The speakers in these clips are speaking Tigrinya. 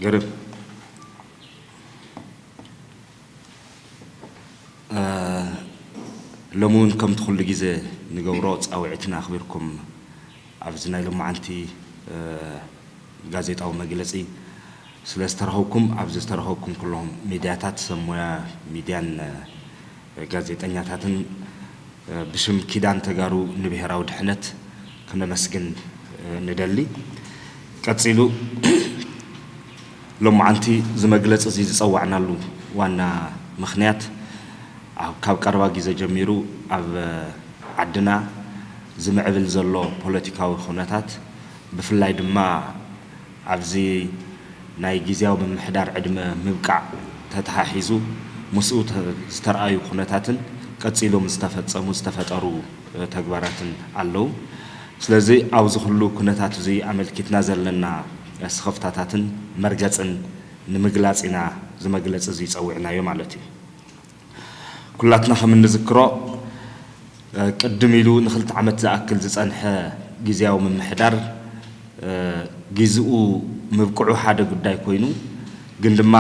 ገርም። እ፣ ሎሚ እውን ከምቲ ኩሉ ግዜ ንገብሮ ጻውዒትና ኣኽቢርኩም ኣብዚ ናይ ሎማዓንቲ፣ እ፣ ጋዜጣዊ መግለጺ ስለ ዝተረኸብኩም፣ ኣብዚ ዝተረኸብኩም ኩሎም ሚድያታት፣ ሰብ ሞያ ሚድያን፣ እ፣ ጋዜጠኛታትን፣ እ፣ ብሽም ኪዳን ተጋሩ ንብሄራዊ ድሕነት ክነመስግን፣ እ፣ ንደሊ። ቀጺሉ፣ ሎማዓንቲ እዚ መግለጺ እዚ ዝጸዋዕናሉ ዋና ምኽንያት፣ ኣብ፣ ካብ ቀረባ ግዜ ጀሚሩ ኣብ ዓድና ዝምዕብል ዘሎ ፖለቲካዊ ኩነታት፣ ብፍላይ ድማ ኣብዚ ናይ ግዝያዊ ምምሕዳር ዕድመ ምብቃዕ ተተሓሒዙ፣ ምስኡ ተ-፣ ዝተረኣዩ ኩነታትን ቀጺሎም ዝተፈጸሙ፣ ዝተፈጠሩ፣ እ፣ ተግባራትን ኣለዉ። ስለዚ ኣብዚ ኩሉ ኩነታት እዚ ኣመልኪትና ዘለና ስኽፍታታትን መርገጽን ንምግላጽ ኢና እዚ መግለጺ እዚ ጸዊዕናዮ ማለት እዩ። ኩላትና ከም እንዝክሮ፣ እ፣ ቅድም ኢሉ ንኽልተ ዓመት ዝኣክል ዝጸንሐ ግዝያዊ ምምሕዳር፣ እ፣ ግዝኡ ምብቅዑ ሓደ ጉዳይ ኮይኑ፣ ግን ድማ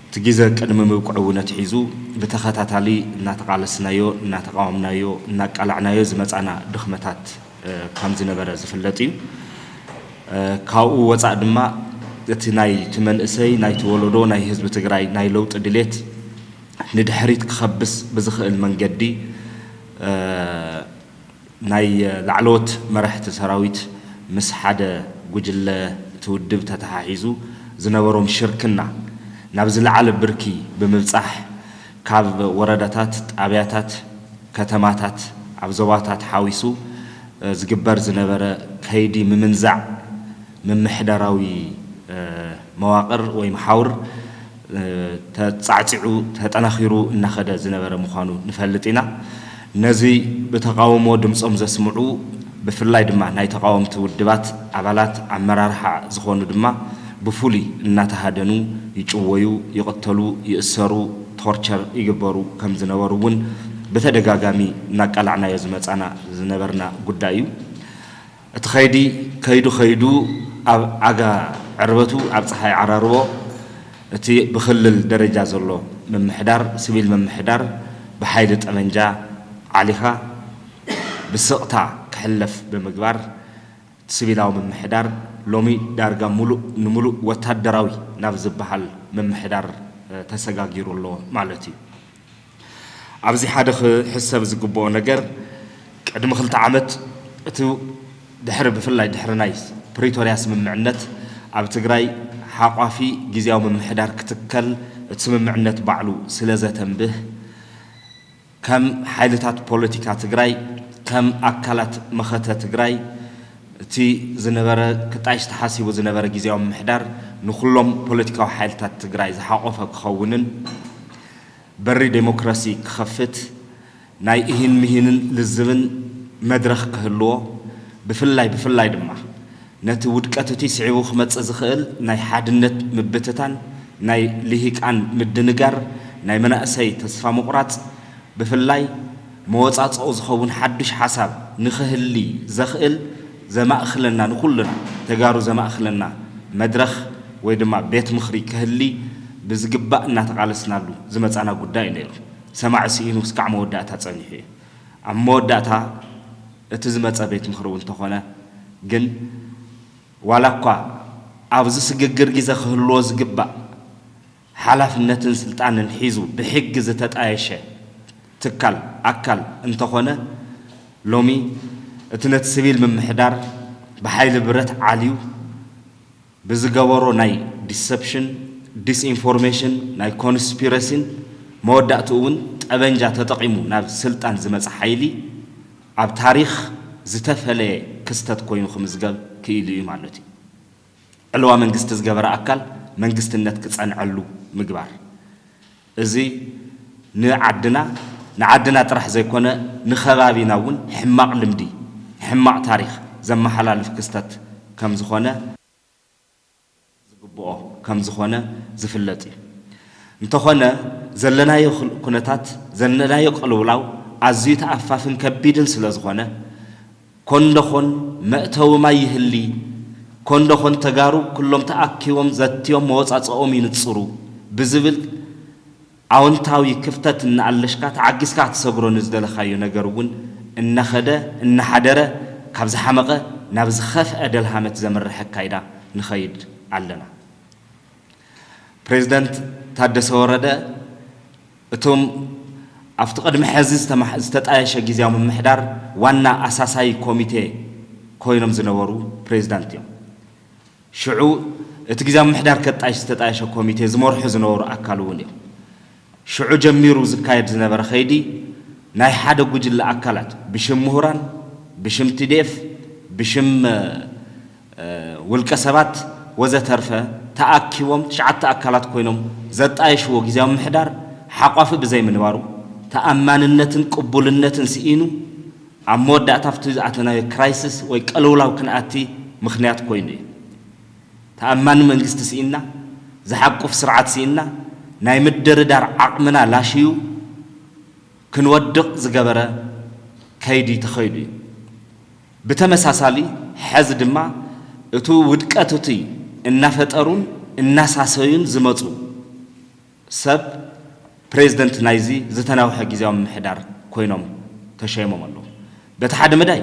እቲ ግዘ ቅድሚ ምብቅዑ እውን ኣትሒዙ ብተኸታታሊ እናተቓለስናዮ፣ እናተቓወምናዮ፣ እናቃላዕናዮ ዝመጻና ድኽመታት፣ እ፣ ከም ዝነበረ ዝፍለጥ እዩ። እ፣ ካብኡ ወጻእ ድማ እቲ ናይቲ መንእሰይ፣ ናይቲ ወለዶ፣ ናይ ህዝቢ ትግራይ ናይ ለውጢ ድሌት ንድሕሪት ክኸብስ ብዝኽእል መንገዲ፣ እ፣ ናይ ላዕለዎት መራሕቲ ሰራዊት ምስ ሓደ ጉጅለ እቲ ውድብ ተተሓሒዙ ዝነበሮም ሽርክና ናብ ዝለዓለ ብርኪ ብምብጻሕ፣ ካብ ወረዳታት፣ ጣብያታት፣ ከተማታት፣ ኣብ ዞባታት ሓዊሱ፣ እ፣ ዝግበር ዝነበረ ከይዲ ምምንዛዕ ምምሕዳራዊ፣ እ፣ መዋቕር ወይ መሓውር፣ እ፣ ተጻዕጺዑ ተጠናኺሩ እናኸደ ዝነበረ ምዃኑ ንፈልጥ ኢና። ነዚ ብተቓውሞ ድምጾም ዘስምዑ፣ ብፍላይ ድማ ናይ ተቓወምቲ ውድባት ኣባላት ኣመራርሓ ዝኾኑ ድማ ብፍሉይ እናተሃደኑ ይጭወዩ፣ ይቕተሉ፣ ይእሰሩ፣ ቶርቸር ይግበሩ ከም ዝነበሩ እውን ብተደጋጋሚ እናቃላዕናዮ ዝመጻና ዝነበርና ጉዳይ እዩ። እቲ ኸይዲ ከይዱ ከይዱ ኣብ ኣጋ ዕርበቱ፣ ኣብ ጸሓይ ዓራርቦ፣ እቲ ብክልል ደረጃ ዘሎ ምምሕዳር፣ ሲቪል ምምሕዳር ብሓይሊ ጠመንጃ ዓሊኻ ብስቕታ ክሕለፍ ብምግባር፣ እቲ ሲቪላዊ ምምሕዳር ሎሚ ዳርጋ ሙሉእ ንሙሉእ ወታደራዊ ናብ ዝበሃል ምምሕዳር፣ እ፣ ተሰጋጊሩ ኣሎ ማለት እዩ። ኣብዚ ሓደ ክሕሰብ ዝግብኦ ነገር፣ ቅድሚ ክልተ ዓመት እቲ ድሕሪ፣ ብፍላይ ድሕሪ ናይ ፕሪቶርያ ስምምዕነት ኣብ ትግራይ ሓቋፊ ግዝያዊ ምምሕዳር ክትከል እቲ ስምምዕነት ባዕሉ ስለ ዘተንብህ፣ ከም ሓይልታት ፖለቲካ ትግራይ፣ ከም ኣካላት መኸተ ትግራይ፣ እቲ ዝነበረ ክጣይሽ ተሓሲቡ ዝነበረ ግዝያዊ ምምሕዳር ንኩሎም ፖለቲካዊ ሓይልታት ትግራይ ዝሓቆፈ ክኸውንን፣ በሪ ዴሞክራሲ ክኸፍት፣ ናይ እሂን ምሂንን ልዝብን መድረኽ ክህልዎ፣ ብፍላይ፣ ብፍላይ ድማ ነቲ ውድቀት እቲ ስዒቡ ክመጽእ ዝኽእል ናይ ሓድነት ምብትታን፣ ናይ ልሂቃን ምድንጋር፣ ናይ መናእሰይ ተስፋ ምቑራጽ፣ ብፍላይ መወጻጽኦ ዝኸውን ሓዱሽ ሓሳብ ንኽህሊ ዘኽእል ዘማእኽለና፣ ንኹልና ተጋሩ ዘማእኽለና መድረኽ ወይ ድማ ቤት ምኽሪ ክህሊ ብዝግባእ እናተቓለስናሉ ዝመጻና ጉዳይ እዩ ነይሩ። ሰማዒ ስኢኑ እስካዕ መወዳእታ ጸኒሑ እዩ። ኣብ መወዳእታ እቲ ዝመጸ ቤት ምኽሪ እውን እንተኾነ፣ ግን ዋላ እኳ ኣብዚ ስግግር ግዜ ክህልዎ ዝግባእ ሓላፍነትን ስልጣንን ሒዙ ብሕጊ ዝተጣየሸ ትካል፣ ኣካል እንተኾነ፣ ሎሚ እቲ ነቲ ሲቪል ምምሕዳር ብሓይሊ ብረት ዓልዩ ብዝገበሮ ናይ ዲሰፕሽን፣ ዲስኢንፎርሜሽን፣ ናይ ኮንስፒረሲን መወዳእትኡ እውን ጠበንጃ ተጠቒሙ ናብ ስልጣን ዝመጸ ሓይሊ ኣብ ታሪኽ ዝተፈለየ ክስተት ኮይኑ ክምዝገብ ክኢሉ እዩ ማለት እዩ። ዕልዋ መንግስቲ ዝገበረ ኣካል መንግስትነት ክጸንዐሉ ምግባር። እዚ ንዓድና፣ ንዓድና ጥራሕ ዘይኮነ ንኸባቢና እውን ሕማቕ ልምዲ፣ ሕማቕ ታሪኽ ዘመሓላልፍ ክስተት ከም ዝኾነ ዝግብኦ ከም ዝኾነ ዝፍለጥ እዩ። እንተኾነ ዘለናዮ ክል-፣ ኩነታት፣ ዘለናዮ ቅልውላው ኣዝዩ ተኣፋፍን ከቢድን ስለ ዝኾነ፣ ኮን ደኾን መእተዊ ማይ ይህሊ፣ ኮንዶ ኮን ተጋሩ ኩሎም ተኣኪቦም ዘትዮም መወጻጽኦም ይንጽሩ ብዝብል ኣወንታዊ ክፍተት እናኣለሽካ ተዓጊስካ ክትሰግሮ ንዝደለኻዮ ነገር እውን እናኸደ እናሓደረ ካብ ዝሓመቐ ናብ ዝኸፍአ ደልሃመት ዘምርሕ ኣካይዳ ንኸይድ ኣለና። ፕሬዚደንት ታደሰ ወረደ እቶም ኣብቲ ቅድሚ ሕዚ ዝተጣየሸ ግዜያዊ ምምሕዳር ዋና ኣሳሳይ ኮሚቴ ኮይኖም ዝነበሩ ፕሬዚዳንት እዮም። ሽዑ እቲ ግዜያዊ ምምሕዳር ከጣይሽ ዝተጣየሸ ኮሚቴ ዝመርሑ ዝነበሩ ኣካል እውን እዮም። ሽዑ ጀሚሩ ዝካየድ ዝነበረ ከይዲ ናይ ሓደ ጉጅለ ኣካላት ብሽም ምሁራን፣ ብሽም ቲዲኤፍ፣ ብሽም ውልቀ ሰባት ወዘተርፈ ተኣኪቦም ትሽዓተ ኣካላት ኮይኖም ዘጣየሽዎ ግዜያዊ ምምሕዳር ሓቋፊ ብዘይምንባሩ ተኣማንነትን ቅቡልነትን ስኢኑ ኣብ መወዳእታ ኣብቲ ዝኣተናዮ ክራይሲስ ወይ ቅልውላው ክንኣቲ ምኽንያት ኮይኑ እዩ። ተኣማኒ መንግስቲ ስኢንና፣ ዝሓቁፍ ስርዓት ስኢንና፣ ናይ ምድርዳር ዓቕምና ላሽዩ ክንወድቕ ዝገበረ ከይዲ ተኸይዱ እዩ። ብተመሳሳሊ ሕዚ ድማ እቱ ውድቀት እቱይ እናፈጠሩን እናሳሰዩን ዝመፁ ሰብ ፕሬዚደንት ናይዚ ዝተናውሐ ግዜያዊ ምምሕዳር ኮይኖም ተሸይሞም ኣለዉ። በቲ ሓደ መዳይ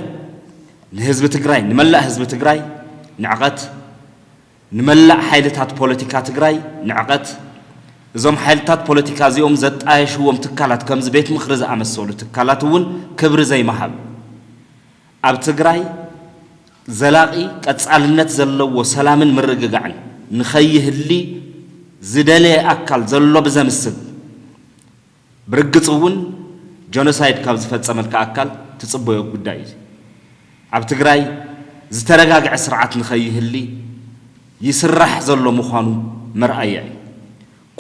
ንህዝቢ ትግራይ ንመላእ ህዝቢ ትግራይ ንዕቐት ንመላእ ሓይልታት ፖለቲካ ትግራይ ንዕቐት እዞም ሓይልታት ፖለቲካ እዚኦም ዘጣየሽዎም ትካላት ከምዚ ቤት ምኽሪ ዝኣመሰሉ ትካላት እውን ክብሪ ዘይምሃብ ኣብ ትግራይ ዘላቒ ቀፃልነት ዘለዎ ሰላምን ምርግጋዕን ንኸይህሊ ዝደለየ ኣካል ዘሎ ብዘምስል ብርግፅ እውን ጀኖሳይድ ካብ ዝፈፀመልካ ኣካል ትፅበዮ ጉዳይ እዩ። ኣብ ትግራይ ዝተረጋግዐ ስርዓት ንኸይህሊ ይስራሕ ዘሎ ምዃኑ መርኣያ እዩ።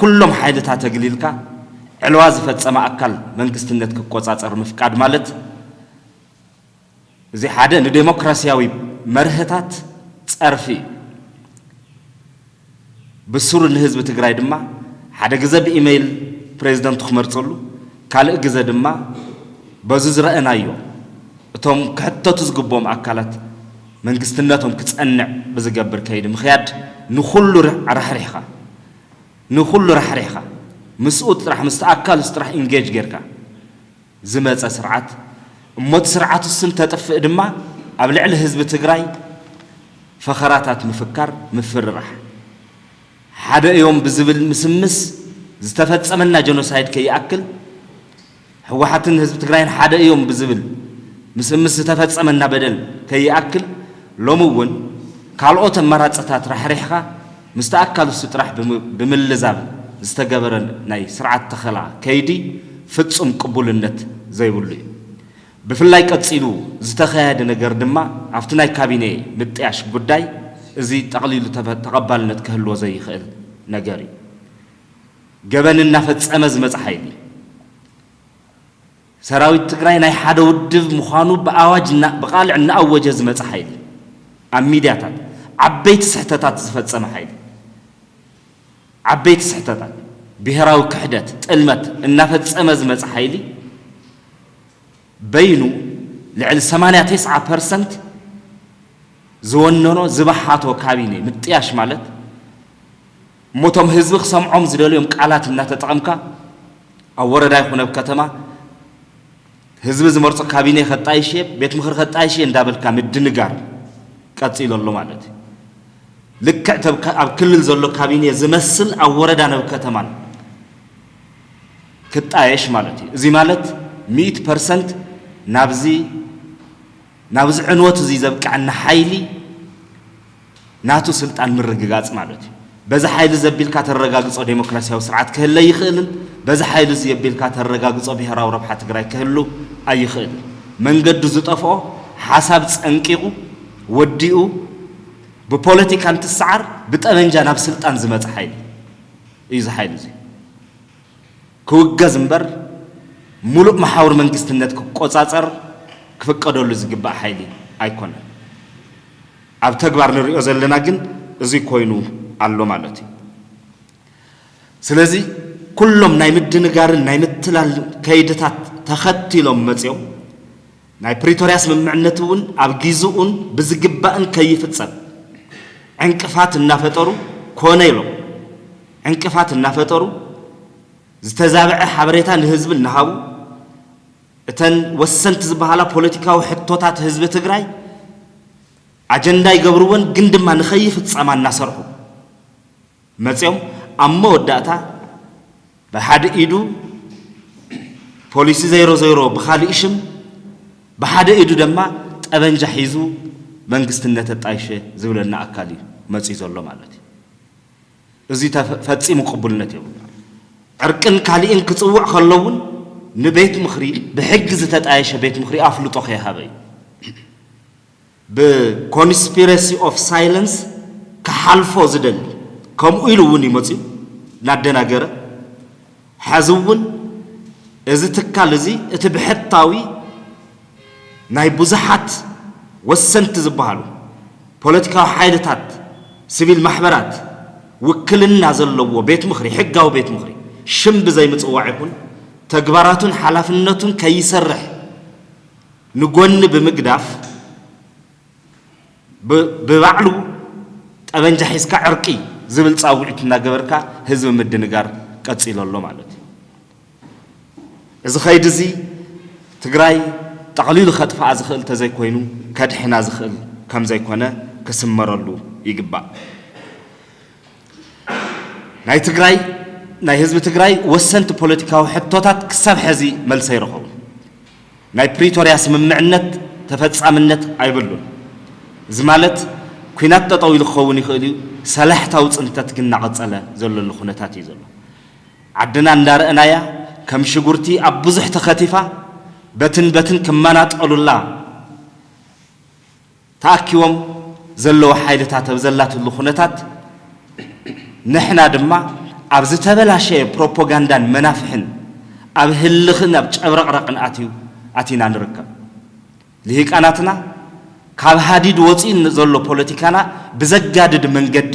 ኩሎም ሓይልታት ኣግሊልካ ዕልዋ ዝፈፀመ ኣካል መንግስትነት ክቆፃፀር ምፍቃድ ማለት እዚ ሓደ ንዴሞክራሲያዊ መርህታት ፀርፊ እዩ። ብስሩ ንህዝቢ ትግራይ ድማ ሓደ ግዘ ብኢመይል ፕሬዚደንቱ ክመርፀሉ ካልእ ግዘ ድማ በዚ ዝረአናዮ እቶም ክሕተቱ ዝግብኦም ኣካላት መንግስትነቶም ክፀንዕ ብዝገብር ከይዲ ምኽያድ ንኹሉ ራሕሪሕኻ ንኹሉ ራሕሪሕኻ ምስኡ ጥራሕ ምስቲ ኣካል ጥራሕ ኢንጌጅ ጌርካ ዝመፀ ስርዓት እሞ እቲ ስርዓት እሱ እንተጥፍእ ድማ ኣብ ልዕሊ ህዝቢ ትግራይ ፈኸራታት ምፍካር ምፍርራሕ ሓደ እዮም ብዝብል ምስምስ ዝተፈፀመና ጀኖሳይድ ከይኣክል ህወሓትን ህዝቢ ትግራይን ሓደ እዮም ብዝብል ምስምስ ዝተፈፀመና በደል ከይኣክል ሎሚ እውን ካልኦት ኣማራፅታት ራሕሪሕኻ ምስቲ ኣካል እሱ ጥራሕ ብምልዛብ ዝተገበረ ናይ ስርዓት ተኸላ ከይዲ ፍፁም ቅቡልነት ዘይብሉ እዩ። ብፍላይ ቀፂሉ ዝተኸያደ ነገር ድማ ኣብቲ ናይ ካቢኔ ምጥያሽ ጉዳይ እዚ ጠቕሊሉ ተቐባልነት ክህልዎ ዘይኽእል ነገር እዩ። ገበን እናፈፀመ ዝመፀ ሓይሊ ሰራዊት ትግራይ ናይ ሓደ ውድብ ምዃኑ ብኣዋጅ ብቃልዕ እናኣወጀ ዝመፀ ሓይሊ ኣብ ሚድያታት ዓበይቲ ስሕተታት ዝፈፀመ ሓይሊ ዓበይቲ ስሕተታት ብሄራዊ ክሕደት ጥልመት እናፈፀመ ዝመፀ ሓይሊ በይኑ ልዕሊ ሰማንያ ተስዓ ፐርሰንት ዝወነኖ ዝበሓቶ ካቢኔ ምጥያሽ ማለት እሞቶም ህዝቢ ክሰምዖም ዝደልዮም ቃላት እናተጠቐምካ ኣብ ወረዳ ይኹን ኣብ ከተማ ህዝቢ ዝመርጾ ካቢኔ ከጣይሽ እየ ቤት ምኽሪ ከጣይሽ እየ እንዳበልካ ምድንጋር ቀፂሉ ኣሎ ማለት እዩ። ልክዕ ኣብ ክልል ዘሎ ካቢኔ ዝመስል ኣብ ወረዳን ኣብ ከተማን ክጣየሽ ማለት እዩ። እዚ ማለት ሚእቲ ፐርሰንት ናብዚ ናብዚ ዕንወት እዚ ዘብቅዐና ሓይሊ ናቱ ስልጣን ምርግጋፅ ማለት እዩ። በዚ ሓይሊ ዘቢልካ ተረጋግፆ ዴሞክራሲያዊ ስርዓት ክህለ ኣይኽእልን። በዚ ሓይሊ እዚ የቢልካ ተረጋግፆ ብሄራዊ ረብሓ ትግራይ ክህሉ ኣይኽእልን። መንገዱ ዝጠፍኦ ሓሳብ ፀንቂቑ ወዲኡ ብፖለቲካ እንትሰዓር ብጠበንጃ ናብ ስልጣን ዝመፀ ሓይሊ እዩ። እዚ ሓይሊ እዚ ክውገዝ እምበር ሙሉእ መሓውር መንግስትነት ክቆፃፀር ክፍቀደሉ ዝግባእ ሓይሊ ኣይኮነን። ኣብ ተግባር ንሪኦ ዘለና ግን እዚ ኮይኑ ኣሎ ማለት እዩ። ስለዚ ኩሎም ናይ ምድንጋርን ናይ ምትላል ከይድታት ተኸቲሎም መፅዮም ናይ ፕሪቶርያ ስምምዕነት እውን ኣብ ጊዝኡን ብዝግባእን ከይፍፀም ዕንቅፋት እናፈጠሩ፣ ኮነ ኢሎም ዕንቅፋት እናፈጠሩ፣ ዝተዛብዐ ሓበሬታ ንህዝቢ እናሃቡ፣ እተን ወሰንቲ ዝበሃላ ፖለቲካዊ ሕቶታት ህዝቢ ትግራይ ኣጀንዳ ይገብርወን፣ ግን ድማ ንኸይፍጸማ እናሰርሑ መጺኦም፣ ኣብ መወዳእታ ብሓደ ኢዱ ፖሊሲ ዜሮ ዜሮ ብኻሊእ ሽም፣ ብሓደ ኢዱ ድማ ጠበንጃ ሒዙ መንግስቲ እናተጣየሸ ዝብለና ኣካል እዩ መጺኡ ዘሎ ማለት እዩ። እዚ ተፈ-፣ ፈጺሙ ቅቡልነት የብሉን። ዕርቅን ካሊእን ክጽውዕ ከሎ እውን ንቤት ምኽሪ፣ ብሕጊ ዝተጣየሸ ቤት ምኽሪ ኣፍልጦ ከይሃበ እዩ። ብ conspiracy of silence ክሓልፎ ዝደሊ፣ ከምኡ ኢሉ እውን እዩ መጺኡ እናደናገረ። ሕዚ እውን እዚ ትካል እዚ እቲ ብሕታዊ ናይ ብዙሓት ወሰንቲ ዝበሃሉ ፖለቲካዊ ሓይልታት፣ ሲቪል ማሕበራት ውክልና ዘለዎ ቤት ምኽሪ፣ ሕጋዊ ቤት ምኽሪ ሽም ብዘይምጽዋዕ ይኹን ተግባራቱን ሓላፍነቱን ከይሰርሕ ንጎኒ ብምግዳፍ፣ ብ-፣ ብባዕሉ ጠበንጃ ሒዝካ ዕርቂ ዝብል ጻውዒት እናገበርካ ህዝቢ ምድንጋር ቀጺሉ ኣሎ ማለት እዩ። እዚ ኸይዲ እዚ ትግራይ ጠቕሊሉ ከጥፍኣ ዝኽእል ተዘይኮይኑ ከድሕና ዝኽእል ከም ዘይኮነ ክስመረሉ ይግባእ። ናይ ትግራይ፣ ናይ ህዝቢ ትግራይ ወሰንቲ ፖለቲካዊ ሕቶታት ክሳብ ሕዚ መልሲ ኣይረኸቡን። ናይ ፕሪቶርያ ስምምዕነት ተፈጻምነት ኣይብሉን። እዚ ማለት ኲናት ጠጠው ኢሉ ክኸውን ይኽእል እዩ፣ ሰላሕታዊ ጽንተት ግን እናቐጸለ ዘለሉ ኩነታት እዩ ዘሎ። ዓድና እንዳረእናያ ከም ሽጉርቲ ኣብ ብዙሕ ተኸቲፋ በትን በትን ክመናጠሉላ ተኣኪቦም ዘለዉ ሓይልታት ኣብ ዘላትሉ ኩነታት፣ ንሕና ድማ ኣብ ዝተበላሸየ ፕሮፓጋንዳን መናፍሕን ኣብ ህልኽን ኣብ ጨብረቕረቕን ኣትዩ፣ ኣቲና ንርከብ። ልሂቃናትና ካብ ሃዲድ ወፂኡ ዘሎ ፖለቲካና ብዘጋድድ መንገዲ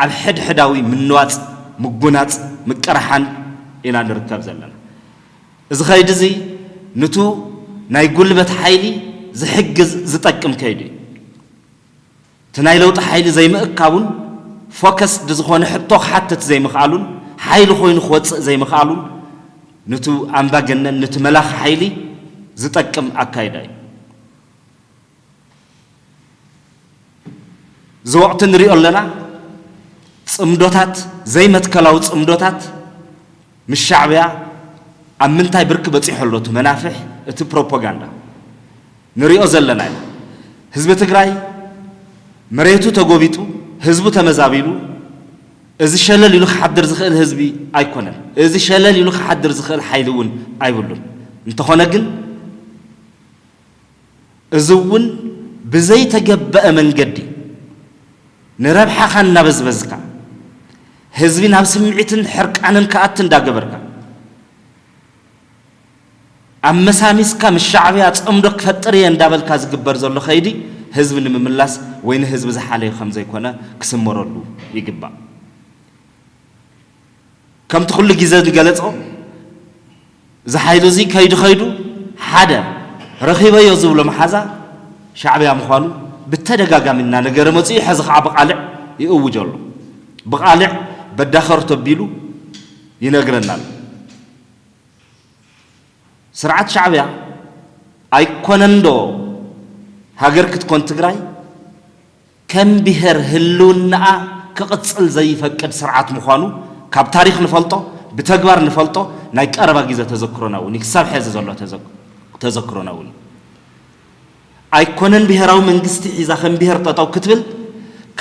ኣብ ሕድሕዳዊ ምንዋፅ፣ ምጉናፅ፣ ምቅርሓን ኢና ንርከብ ዘለና። እዚ ኸይዲ እዚ ንቱ ናይ ጉልበት ሓይሊ ዝሕግዝ ዝጠቅም ከይዱ እዩ። እቲ ናይ ለውጢ ሓይሊ ዘይምእካቡን ፎከስድ ዝኾነ ሕቶ ክሓትት ዘይምኽኣሉን ሓይሊ ኮይኑ ክወፅእ ዘይምኽኣሉን ንቱ ኣምባገነን፣ ንቲ መላኺ ሓይሊ ዝጠቅም ኣካይዳ እዩ። እዚ ወቕቲ ንሪኦ ኣለና። ፅምዶታት፣ ዘይመትከላዊ ፅምዶታት ምስ ሻዕብያ ኣብ ምንታይ ብርኪ በፂሑ ኣሎ? እቲ መናፍሕ፣ እቲ ፕሮፓጋንዳ ንሪኦ ዘለና ኢና። ህዝቢ ትግራይ መሬቱ ተጎቢጡ፣ ህዝቡ ተመዛቢሉ፣ እዚ ሸለል ኢሉ ክሓድር ዝኽእል ህዝቢ ኣይኮነን። እዚ ሸለል ኢሉ ክሓድር ዝኽእል ሓይሊ እውን ኣይብሉን። እንተኾነ ግን እዚ እውን ብዘይተገበአ መንገዲ ንረብሓኻ እናበዝበዝካ፣ ህዝቢ ናብ ስምዒትን ሕርቃንን ክኣቲ እንዳገበርካ፣ ኣመሳሚስካ ምስ ሻዕብያ ጽምዶ ክፈጥር እየ እንዳበልካ ዝግበር ዘሎ ኸይዲ ህዝቢ ንምምላስ ወይ ንህዝቢ ዝሓለየ ከም ዘይኮነ ክስመረሉ ይግባእ። ከምቲ ኩሉ ግዜ ዝገለጾ፣ እዚ ሓይሊ እዚ ከይዱ ከይዱ ሓደ ረኺበዮ ዝብሎ መሓዛ ሻዕብያ ምዃኑ ብተደጋጋሚ እናነገረ መጺኡ፣ ሕዚ ኸዓ ብቓልዕ ይእውጅ ኣሎ። ብቓልዕ በዳኸር ተቢሉ ይነግረና ኣሎ። ስርዓት ሻዕብያ ኣይኮነን ዶ ሃገር ክትኮን ትግራይ? ከም ብሄር ህልውናኣ ክቕጽል ዘይፈቅድ ስርዓት ምዃኑ ካብ ታሪኽ ንፈልጦ፣ ብተግባር ንፈልጦ፣ ናይ ቀረባ ግዜ ተዘክሮና እውን እዩ፣ ክሳብ ሕዚ ዘሎ ተዘክ-፣ ተዘክሮና እውን እዩ። ኣይኮነን ብሄራዊ መንግስቲ ሒዛ ከም ብሄር ጠጠው ክትብል፣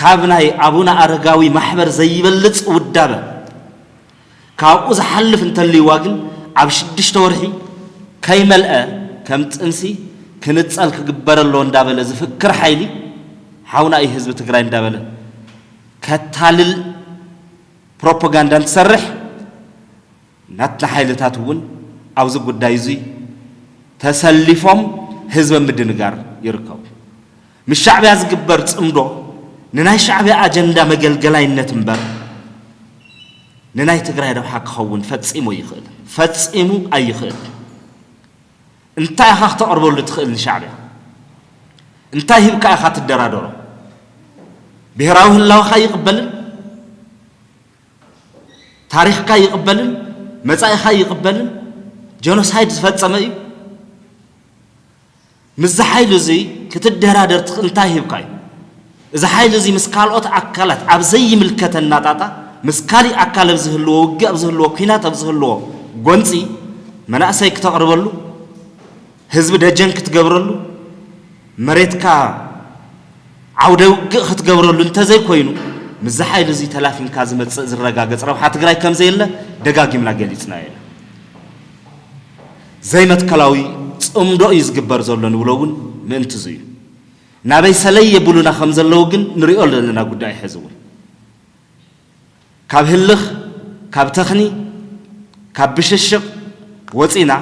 ካብ ናይ ኣቡነ ኣረጋዊ ማሕበር ዘይበልጽ ውዳበ ካብኡ ዝሓልፍ እንተልይዋ ግን፣ ኣብ ሽዱሽተ ወርሒ ከይመልአ ከም ጥንሲ ክንጸል ክግበር ኣለዎ እንዳበለ ዝፍክር ሓይሊ፣ ሓውና እዩ ህዝቢ ትግራይ እንዳበለ ከታልል ፕሮፓጋንዳ እንትሰርሕ፣ ናትና ሓይልታት እውን ኣብዚ ጉዳይ እዚ ተሰሊፎም ህዝቢ ምድንጋር ይርከቡ። ምስ ሻዕብያ ዝግበር ጽምዶ ንናይ ሻዕብያ ኣጀንዳ መገልገላይነት እምበር፣ ንናይ ትግራይ ረብሓ ክኸውን ፈጺሙ ኣይኽእልን። ፈጺሙ ኣይኽእልን። እንታይ ኢኻ ክተቕርበሉ ትኽእል ንሻዕብያ? እንታይ ሂብካ ኢኻ ትደራደሮ? ብሔራዊ ህላወኻ ይቕበልን ታሪኽካ ይቕበልን መጻኢኻ ይቕበልን ጀኖሳይድ ዝፈጸመ እዩ። ምስዚ ሓይሊ እዚ ክትደራደር ትኽእል እንታይ ሂብካ እዩ? እዚ ሓይሊ እዚ ምስ ካልኦት ኣካላት ኣብ ዘይምልከተና ጣጣ ምስ ካሊእ ኣካል ኣብ ዝህልዎ ውግእ ኣብ ዝህልዎ ኲናት ኣብ ዝህልዎ ጎንፂ መናእሰይ ክተቕርበሉ ህዝቢ ደጀን ክትገብረሉ መሬትካ ዓውደ ውግእ ክትገብረሉ እንተዘይኮይኑ ምስዚ ሓይሊ እዚ ተላፊንካ ዝመፅእ ዝረጋገፅ ረብሓ ትግራይ ከምዘየለ ደጋጊምና ገሊፅናዮ ኢና። ዘይመትከላዊ ፅምዶ እዩ ዝግበር ዘሎ ንብሎ እውን ምእንቲ እዚ እዩ። ናበይ ሰለይ የብሉና ከም ዘለዉ ግን ንሪኦ ዘለና ጉዳይ ሕዚ እውን ካብ ህልኽ ካብ ተኽኒ ካብ ብሽሽቕ ወፂና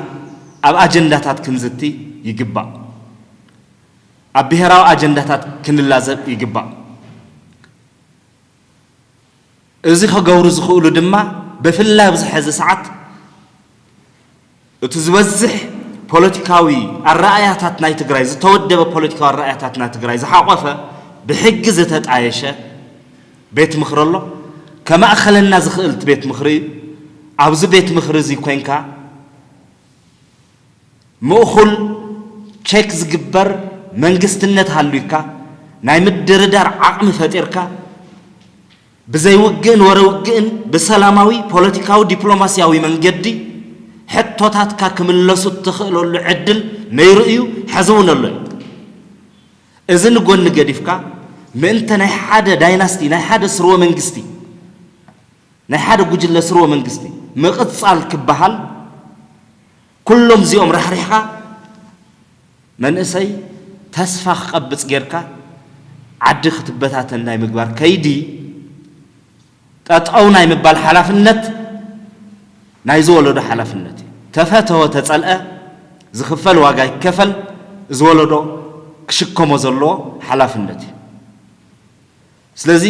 ኣብ ኣጀንዳታት ክንዝቲ ይግባእ። ኣብ ብሄራዊ ኣጀንዳታት ክንላዘብ ይግባእ። እዚ ከገብሩ ዝኽእሉ ድማ ብፍላይ ኣብዚ ሕዚ ሰዓት እቲ ዝበዝሕ ፖለቲካዊ ኣረኣእያታት ናይ ትግራይ ዝተወደበ ፖለቲካዊ ኣረኣእያታት ናይ ትግራይ ዝሓቆፈ ብሕጊ ዝተጣየሸ ቤት ምኽሪ ኣሎ። ከማእኸለና ዝኽእል እቲ ቤት ምኽሪ እዩ። ኣብዚ ቤት ምኽሪ እዚ ኮይንካ ምእኹል ቸክ ዝግበር መንግስትነት ሃልዩካ ናይ ምድርዳር ዓቕሚ ፈጢርካ ብዘይ ውግእን ወረ ውግእን ብሰላማዊ ፖለቲካዊ ዲፕሎማስያዊ መንገዲ ሕቶታትካ ክምለሱ እትኽእለሉ ዕድል ነይሩ እዩ፣ ሕዚ እውን ኣሎ እዩ። እዚ ንጎኒ ገዲፍካ ምእንተ ናይ ሓደ ዳይናስቲ ናይ ሓደ ስርወ መንግስቲ ናይ ሓደ ጉጅለ ስርወ መንግስቲ ምቕፃል ክበሃል ኩሎም እዚኦም ራሕሪሕኻ መንእሰይ ተስፋ ክቐብፅ ጌርካ ዓዲ ክትበታተን ናይ ምግባር ከይዲ ጠጠው ናይ ምባል ሓላፍነት ናይ ዝወለዶ ሓላፍነት እዩ። ተፈተወ ተፀልአ ዝኽፈል ዋጋ ይከፈል ዝወለዶ ክሽከሞ ዘለዎ ሓላፍነት እዩ። ስለዚ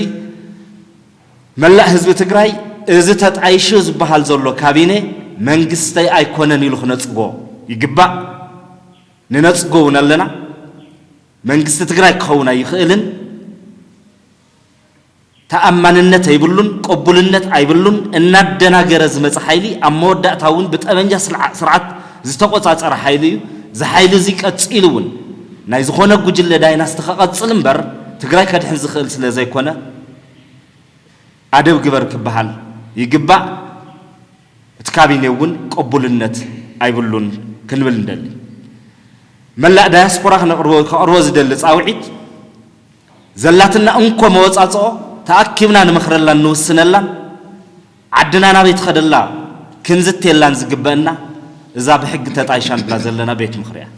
መላእ ህዝቢ ትግራይ እዚ ተጣይሹ ዝበሃል ዘሎ ካቢኔ መንግስተይ ኣይኮነን ኢሉ ክነፅጎ ይግባእ። ንነፅጎ እውን ኣለና። መንግስቲ ትግራይ ክኸውን ኣይኽእልን። ተኣማንነት ኣይብሉን፣ ቅቡልነት ኣይብሉን። እናደናገረ ዝመፀ ሓይሊ ኣብ መወዳእታ እውን ብጠመንጃ ስርዓት ዝተቆፃፀረ ሓይሊ እዩ። እዚ ሓይሊ እዚ ቀፂሉ እውን ናይ ዝኾነ ጉጅለ ዳይናስቲ ከቐፅል እምበር ትግራይ ከድሕን ዝኽእል ስለ ዘይኮነ ኣደብ ግበር ክበሃል ይግባእ። እቲ ካቢኔ እውን ቅቡልነት ኣይብሉን ክንብል እንደሊ። መላእ ዳያስፖራ ክነቕርቦ ከቕርቦ ዝደሊ ፃውዒት ዘላትና እንኮ መወፃፅኦ ተኣኪብና ንመኽረላን ንውስነላን ዓድና ናበይ ትኸደላ ክንዝቴላን ዝግበእና እዛ ብሕጊ ተጣይሻ ንብላ ዘለና ቤት ምኽሪ እያ።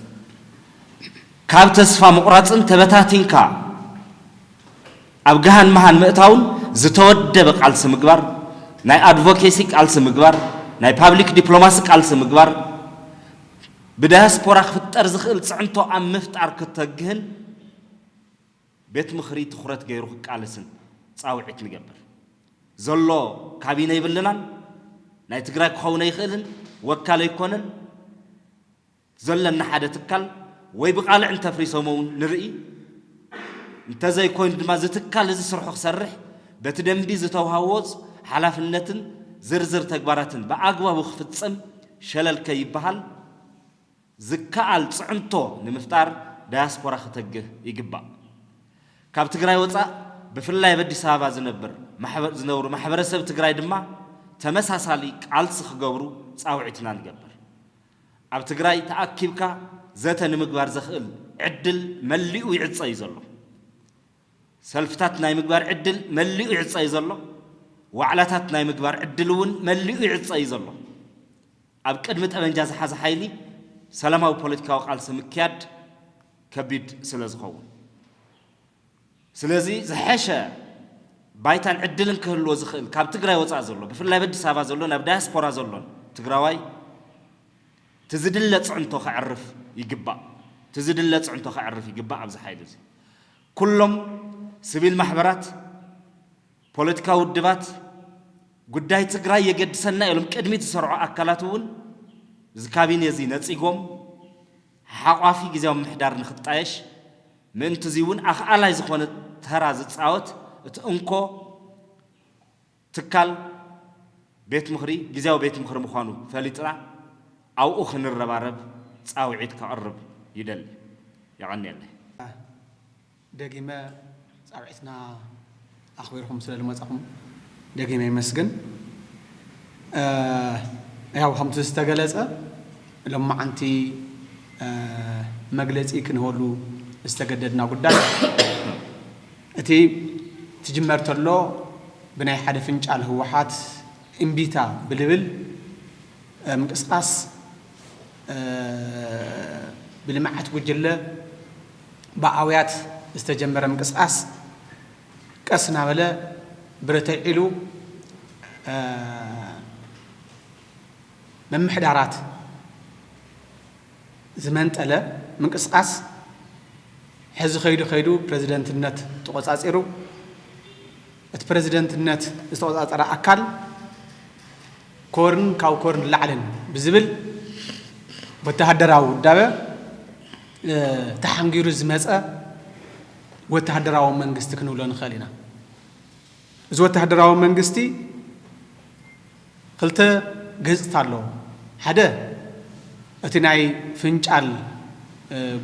ካብ ተስፋ ምቑራፅን ተበታቲንካ ኣብ ገሃን መሃን ምእታውን ዝተወደበ ቃልሲ ምግባር፣ ናይ ኣድቮኬሲ ቃልሲ ምግባር፣ ናይ ፓብሊክ ዲፕሎማሲ ቃልሲ ምግባር፣ ብዳያስፖራ ክፍጠር ዝኽእል ፅዕንቶ ኣብ ምፍጣር ክተግህን ቤት ምኽሪ ትኹረት ገይሩ ክቃለስን ፃውዒት ንገብር። ዘሎ ካቢነ ይብልናን ናይ ትግራይ ክኸውን ኣይኽእልን ወካል ኣይኮነን። ዘለና ሓደ ትካል ወይ ብቃልዕ እንተፍሪሶም እውን ንርኢ። እንተዘይኮይኑ ድማ እዚ ትካል እዚ ስርሑ ክሰርሕ በቲ ደንቢ ዝተውሃቦ ሓላፍነትን ዝርዝር ተግባራትን ብኣግባቡ ክፍፅም ሸለል ከይበሃል ዝከኣል ፅዕንቶ ንምፍጣር ዳያስፖራ ክተግህ ይግባእ። ካብ ትግራይ ወፃእ ብፍላይ ኣብ ኣዲስ ኣበባ ዝነብር ማሕበ- ዝነብሩ ማሕበረሰብ ትግራይ ድማ ተመሳሳሊ ቃልሲ ክገብሩ ፃውዒትና ንገብር። ኣብ ትግራይ ተኣኪብካ ዘተ ንምግባር ዘኽእል ዕድል መሊኡ ይዕፀ እዩ ዘሎ። ሰልፍታት ናይ ምግባር ዕድል መሊኡ ይዕፀ እዩ ዘሎ። ዋዕላታት ናይ ምግባር ዕድል እውን መሊኡ ይዕፀ እዩ ዘሎ። ኣብ ቅድሚ ጠመንጃ ዝሓዘ ሓይሊ ሰላማዊ ፖለቲካዊ ቃልሲ ምክያድ ከቢድ ስለ ዝኸውን ስለዚ ዝሐሸ ባይታን ዕድልን ክህልዎ ዝኽእል ካብ ትግራይ ወፃእ ዘሎ ብፍላይ ኣብ ኣዲስ ኣበባ ዘሎን ኣብ ዳያስፖራ ዘሎን ትግራዋይ እቲ ዝድለ ፅዕንቶ ከዕርፍ ይግባእ። እቲ ዝድለ ፅዕንቶ ከዕርፍ ይግባእ። ኣብዚ ሓይሊ እዚ ኩሎም ስቪል ማሕበራት፣ ፖለቲካዊ ውድባት፣ ጉዳይ ትግራይ የገድሰና ኢሎም ቅድሚት ዝሰርዑ ኣካላት እውን እዚ ካቢኔ እዚ ነፂጎም ሓቋፊ ግዜያዊ ምምሕዳር ንክጣየሽ ምእንቲ እዚ እውን ኣኽኣላይ ዝኾነ ተራ ዝፃወት እቲ እንኮ ትካል ቤት ምኽሪ ግዝያዊ ቤት ምኽሪ ምዃኑ ፈሊጥና ኣብኡ ክንረባረብ ፃውዒት ከቕርብ ይደሊ። የቐንየለይ። ደጊመ ፃውዒትና ኣኽቢርኩም ስለ ዝመፃኹም ደጊመ ይመስግን። ያው ከምቲ ዝተገለፀ ሎማዓንቲ መግለፂ ክንህበሉ ዝተገደድና ጉዳይ እቲ ትጅመር ተሎ ብናይ ሓደ ፍንጫል ህወሓት እምቢታ ብልብል ምንቅስቃስ ብልምዓት ጉጅለ ብኣውያት ዝተጀመረ ምንቅስቃስ ቀስ እናበለ ብረተዒሉ ምምሕዳራት ዝመንጠለ ምንቅስቃስ ሕዚ ከይዱ ከይዱ ፕረዚደንትነት ተቆፃፂሩ እቲ ፕረዚደንትነት ዝተቆፃፀረ ኣካል ኮርን ካብ ኮርን ላዕልን ብዝብል ወተሃደራዊ ውዳበ ተሓንጊሩ ዝመፀ ወተሃደራዊ መንግስቲ ክንብሎ ንኽእል ኢና። እዚ ወተሃደራዊ መንግስቲ ክልተ ገፅታ ኣለዎ። ሓደ እቲ ናይ ፍንጫል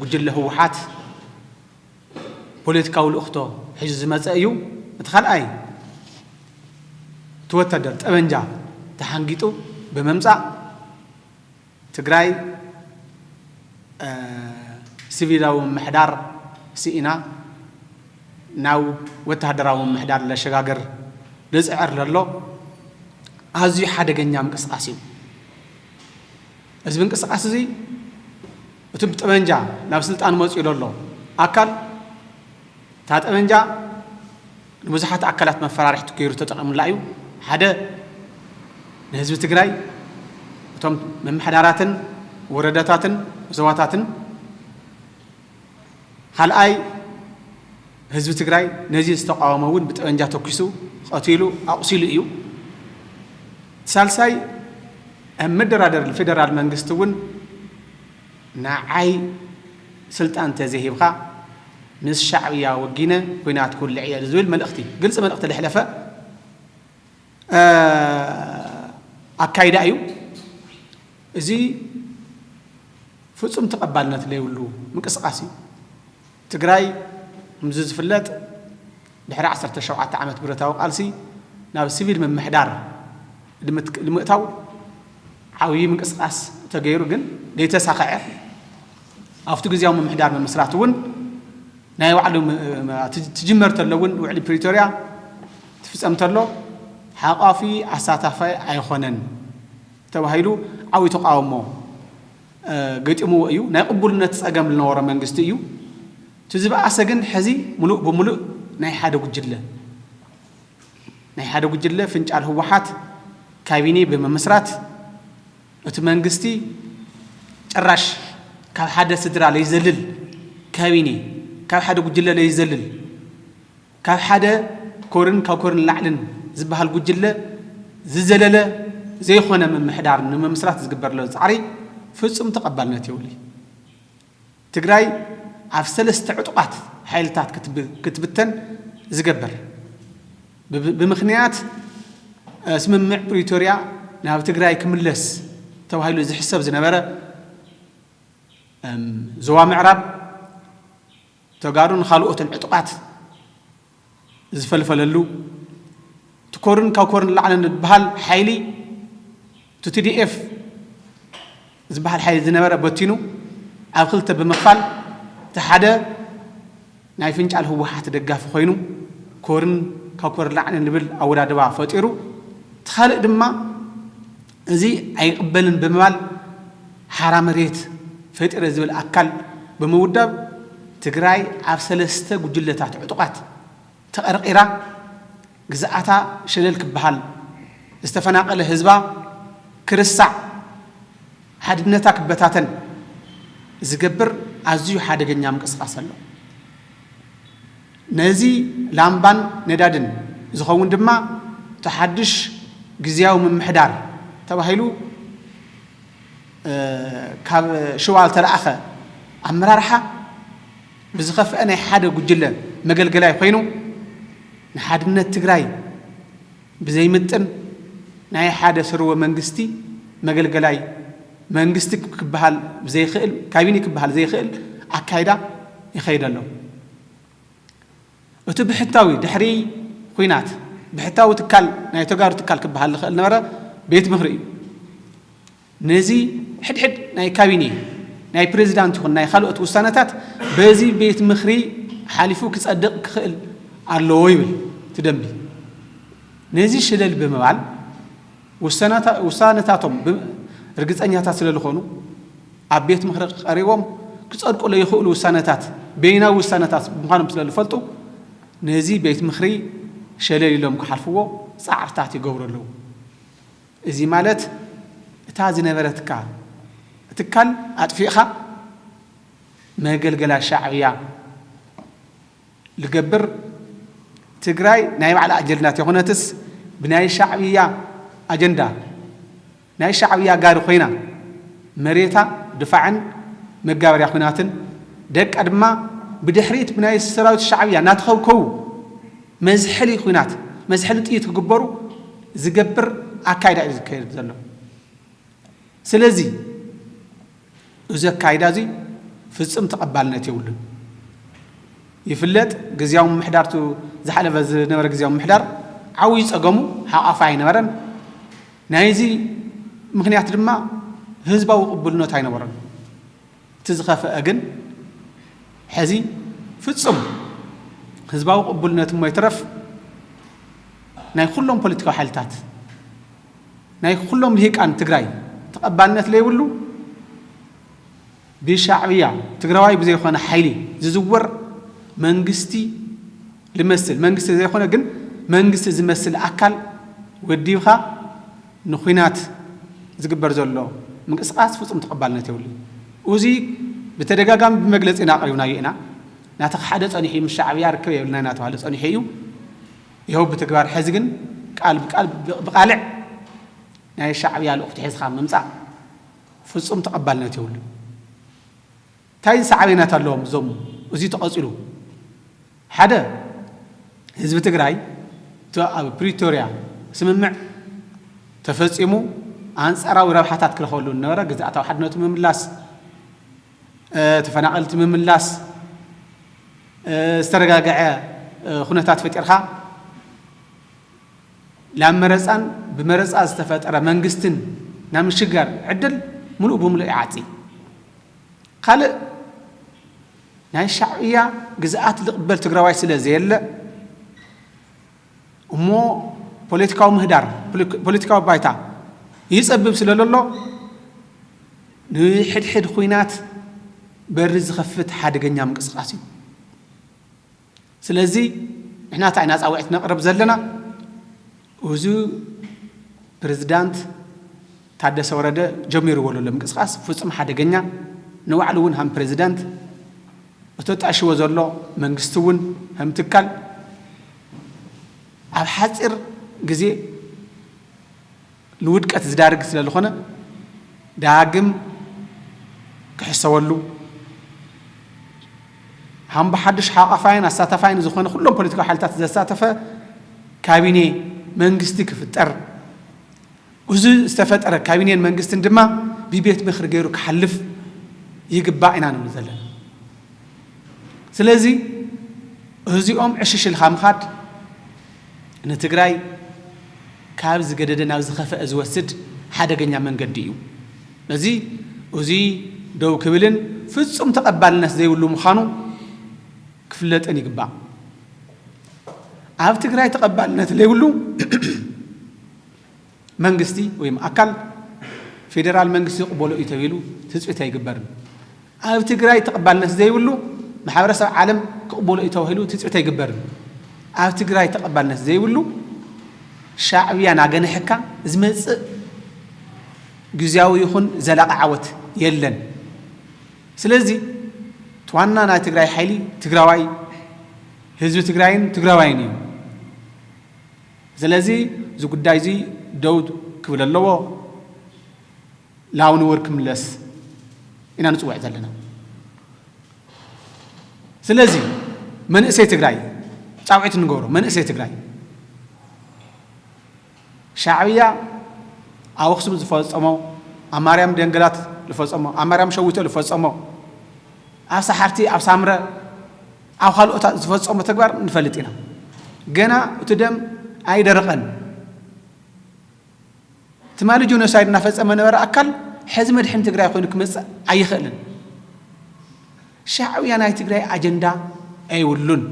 ጉጅለ ህወሓት ፖለቲካዊ ልእኽቶ ሒዙ ዝመፀ እዩ። እቲ ካልኣይ እቲ ወታደር ጠበንጃ ተሓንጊጡ ብምምፃእ ትግራይ ሲቪላዊ ምምሕዳር ስኢና ናብ ወተሃደራዊ ምምሕዳር ለሸጋግር ልፅዕር ለሎ ኣዝዩ ሓደገኛ ምንቅስቃስ እዩ። እዚ ምንቅስቃስ እዚ እቲ ብጠበንጃ ናብ ስልጣን መፅኡ ለሎ ኣካል እታ ጠበንጃ ንብዙሓት ኣካላት መፈራርሕቲ ገይሩ ተጠቒሙላ እዩ። ሓደ ንህዝቢ ትግራይ እቶም ምምሕዳራትን ወረዳታትን ዞባታትን ካልኣይ ህዝቢ ትግራይ ነዚ ዝተቃወመ እውን ብጠበንጃ ተኩሱ ቀቲሉ ኣቑሲሉ እዩ። ሳልሳይ ኣብ መደራደር ፌደራል መንግስቲ እውን ንዓይ ስልጣን ተዘይሂብካ ምስ ሻዕብያ ወጊነ ኩናት ክውልዕ እየ ዝብል መልእኽቲ ግልፂ መልእኽቲ ለሕለፈ ኣካይዳ እዩ። እዚ ፍፁም ተቐባልነት ለይብሉ ምንቅስቃስ እዩ። ትግራይ ከምዚ ዝፍለጥ ድሕሪ ዓሰርተ ሸውዓተ ዓመት ብረታዊ ቃልሲ ናብ ሲቪል ምምሕዳር ንምእታው ዓብዪ ምንቅስቃስ ተገይሩ ግን ዘይተሳኸዐ ኣብቲ ግዜያዊ ምምሕዳር ምምስራት እውን ናይ ባዕሉ ትጅመር ተሎ እውን ውዕሊ ፕሪቶርያ ትፍፀም ተሎ ሓቋፊ ኣሳታፋይ ኣይኾነን ተባሂሉ ዓብዪ ተቃውሞ ገጢምዎ እዩ። ናይ ቅቡልነት ፀገም ዝነበሮ መንግስቲ እዩ። እቲ ዝበኣሰ ግን ሕዚ ሙሉእ ብሙሉእ ናይ ሓደ ጉጅለ ናይ ሓደ ጉጅለ ፍንጫል ህወሓት ካቢኔ ብምምስራት እቲ መንግስቲ ጭራሽ ካብ ሓደ ስድራ ለይዘልል ካቢኔ ካብ ሓደ ጉጅለ ለይዘልል ካብ ሓደ ኮርን ካብ ኮርን ላዕልን ዝበሃል ጉጅለ ዝዘለለ ዘይኮነ ምምሕዳር ንምምስራት ዝግበር ዘሎ ፃዕሪ ፍፁም ተቐባልነት የብሉይ። ትግራይ ኣብ ሰለስተ ዕጡቓት ሓይልታት ክትብተን ዝገበር ብምኽንያት ስምምዕ ፕሪቶርያ ናብ ትግራይ ክምለስ ተባሂሉ ዝሕሰብ ዝነበረ ዞባ ምዕራብ ተጋሩን ካልኦትን ዕጡቓት ዝፈልፈለሉ እቲ ኮርን ካብ ኮርን ላዕልን ዝበሃል ሓይሊ እቲ ቲ ዲ ኤፍ ዝበሃል ሓይሊ ዝነበረ በቲኑ ኣብ ክልተ ብምኽፋል እቲ ሓደ ናይ ፍንጫል ህወሓት ደጋፊ ኮይኑ ኮርን ካብ ኮርን ላዕልን ዝብል ኣወዳድባ ፈጢሩ እቲ ካልእ ድማ እዚ ኣይቕበልን ብምባል ሓራ መሬት ፈጢረ ዝብል ኣካል ብምውዳብ ትግራይ ኣብ ሰለስተ ጉጅለታት ዕጡቓት ተቐርቒራ ግዝኣታ ሸለል ክበሃል ዝተፈናቐለ ህዝባ ክርሳዕ ሓድነታ ክበታተን ዝገብር ኣዝዩ ሓደገኛ ምንቅስቃስ ኣሎ። ነዚ ላምባን ነዳድን ዝኸውን ድማ እቲ ሓድሽ ግዝያዊ ምምሕዳር ተባሂሉ ካብ ሽዋ ዝተለኣኸ ኣመራርሓ ብዝኸፍአ ናይ ሓደ ጉጅለ መገልገላይ ኮይኑ ንሓድነት ትግራይ ብዘይምጥን ናይ ሓደ ስርወ መንግስቲ መገልገላይ መንግስቲ ክበሃል ዘይኽእል፣ ካቢኔ ክበሃል ዘይኽእል ኣካይዳ ይኸይድ ኣሎ። እቲ ብሕታዊ ድሕሪ ኹናት ብሕታዊ ትካል ናይ ተጋሩ ትካል ክበሃል ዝኽእል ነበረ ቤት ምኽሪ እዩ። ነዚ ሕድሕድ ናይ ካቢኔ ናይ ፕሬዚዳንት ይኹን ናይ ካልኦት ውሳነታት በዚ ቤት ምኽሪ ሓሊፉ ክጸድቕ ክኽእል ኣለዎ ይብል እቲ ደንቢ። ነዚ ሽለል ብምባል ውሳነታ-፣ ውሳነታቶም ብ-፣ ርግጸኛታት ስለ ዝኾኑ ኣብ ቤት ምኽሪ ቀሪቦም ክጸድቁ ለይኽእሉ ውሳነታት በይናዊ ውሳነታት ምዃኖም ስለ ዝፈልጡ ነዚ ቤት ምኽሪ ሸለል ኢሎም ክሓልፍዎ ጻዕርታት ይገብሩ ኣለዉ። እዚ ማለት እታ ዝነበረትካ ትካል ኣጥፊእኻ መገልገላ ሻዕብያ ልገብር ትግራይ ናይ ባዕላ ኣጀንዳ ተይኮነትስ ብናይ ሻዕብያ ኣጀንዳ ናይ ሻዕብያ ጋሪ ኮይና መሬታ ድፋዕን መጋበርያ ኩናትን ደቃ ድማ ብድሕሪት ብናይ ሰራዊት ሻዕብያ እናተኸብከቡ መዝሐሊ ኩናት መዝሐሊ ጥይት ክግበሩ ዝገብር ኣካይዳ እዩ ዝካየድ ዘሎ። ስለዚ እዚ ኣካይዳ እዚ ፍጹም ተቐባልነት የብሉን። ይፍለጥ፣ ግዝያዊ ምምሕዳር፣ እቲ ዝሓለፈ ዝነበረ ግዝያዊ ምምሕዳር ዓብዪ ጸገሙ ሓቋፋ ኣይነበረን። ናይዚ ምኽንያት ድማ ህዝባዊ ቅቡልነት ኣይነበሮን። እቲ ዝኸፍአ ግን ሕዚ ፍጹም ህዝባዊ ቅቡልነት እሞ ይትረፍ ናይ ኩሎም ፖለቲካዊ ሓይልታት ናይ ኩሎም ልሂቃን ትግራይ ተቐባልነት ለይብሉ ብሻዕብያ ትግራዋይ ብዘይኮነ ሓይሊ ዝዝወር መንግስቲ ልመስል መንግስቲ ዘይኮነ ግን መንግስቲ ዝመስል ኣካል ወዲብካ ንኹናት ዝግበር ዘሎ ምንቅስቃስ ፍጹም ተቐባልነት የብሉን። እዚ ብተደጋጋሚ ብመግለጺ ኢና ኣቕሪብናዮ ኢና። ናተኻ ሓደ ጸኒሑ እዩ፣ ምስ ሻዕብያ ርክብ የብልና እናተባህለ ጸኒሑ እዩ። ይኸው ብተግባር ሕዚ ግን ቃል ብቃል ብቓልዕ ናይ ሻዕብያ ልኡኽቲ ሒዝኻ ምምጻእ ፍጹም ተቐባልነት የብሉን። እንታይ ሳዕቤናት ኣለዎም እዞም እዚ ተቐጺሉ? ሓደ፣ ህዝቢ ትግራይ እቲ ኣብ ፕሪቶርያ ስምምዕ ተፈጺሙ ኣንጻራዊ ረብሓታት ክረኸበሉ ዝነበረ ግዝኣታዊ ሓድነቱ ምምላስ፣ እ፣ ተፈናቐልቲ ምምላስ፣ እ፣ ዝተረጋግዐ፣ እ፣ ኩነታት ፈጢርካ ላብ መረጻን ብመረጻ ዝተፈጠረ መንግስትን ናይ ምሽግጋር ዕድል ምሉእ ብምሉእ ይዓጺ። ካልእ ናይ ሻዕብያ ግዝኣት ዝቕበል ትግራዋይ ስለ ዘየለ እሞ ፖለቲካዊ ምህዳር፣ ፖለቲ-፣ ፖለቲካዊ ባይታ ይጸብብ ስለ ዘሎ ንሕድሕድ ኹናት በሪ ዝኸፍት ሓደገኛ ምንቅስቃስ እዩ። ስለዚ ንሕና እንታይ ኢና ጻውዒት ነቕርብ ዘለና? እዚ ፕሬዝዳንት ታደሰ ወረደ ጀሚርዎ ዘሎ ምንቅስቃስ ፍጹም ሓደገኛ፣ ንባዕሉ እውን ሃም ፕሬዝዳንት እቶ ጣሽዎ ዘሎ መንግስቲ እውን ሃም ትካል ኣብ ሓጺር ግዜ ንውድቀት ዝዳርግ ስለ ዝኾነ ዳግም ክሕሰበሉ ሃምቦ ሓድሽ ሓቋፋይን ኣሳታፋይን ዝኾነ ኩሎም ፖለቲካዊ ሓይልታት ዘሳተፈ ካቢኔ መንግስቲ ክፍጠር፣ እዚ ዝተፈጠረ ካቢኔን መንግስትን ድማ ብቤት ምኽሪ ገይሩ ክሓልፍ ይግባእ ኢና ንብል ዘለና። ስለዚ እዚኦም ዕሽሽ ኢልካ ምኻድ ንትግራይ ካብ ዝገደደ ናብ ዝኸፈአ ዝወስድ ሓደገኛ መንገዲ እዩ። ነዚ እዚ ደው ክብልን ፍጹም ተቐባልነት ዘይብሉ ምዃኑ ክፍለጥን ይግባእ። ኣብ ትግራይ ተቐባልነት ዘይብሉ መንግስቲ ወይም ኣካል ፌደራል መንግስቲ ይቕበሎ እዩ ተባሂሉ ትፅቢት ኣይግበርን። ኣብ ትግራይ ተቐባልነት ዘይብሉ ማሕበረሰብ ዓለም ክቕበሎ እዩ ተባሂሉ ትፅቢት ኣይግበርን። ኣብ ትግራይ ተቐባልነት ዘይብሉ ሻዕብያ ናገንሐካ ዝመፅእ ግዝያዊ ይኹን ዘላቒ ዓወት የለን። ስለዚ እቲ ዋና ናይ ትግራይ ሓይሊ ትግራዋይ፣ ህዝቢ ትግራይን ትግራዋይን እዩ። ስለዚ እዚ ጉዳይ እዚ ደው ክብል ኣለዎ፣ ላው ንወር ክምለስ ኢና ንፅውዕ ዘለና። ስለዚ መንእሰይ ትግራይ ጻውዒት ንገብሮ መንእሰይ ትግራይ። ሻዕብያ ኣብ ኣኽሱም ዝፈጸሞ፣ ኣብ ማርያም ደንገላት ዝፈጸሞ፣ ኣብ ማርያም ሸዊቶ ዝፈጸሞ፣ ኣብ ሰሓርቲ፣ ኣብ ሳምረ፣ ኣብ ካልኦታት ዝፈጸሞ ተግባር ንፈልጥ ኢና። ገና እቲ ደም ኣይደረቐን። ትማሊ ጆኖሳይድ እናፈጸመ ነበረ ኣካል ሕዚ መድሕን ትግራይ ኮይኑ ክመጽእ ኣይኽእልን። ሻዕብያ ናይ ትግራይ ኣጀንዳ ኣይብሉን።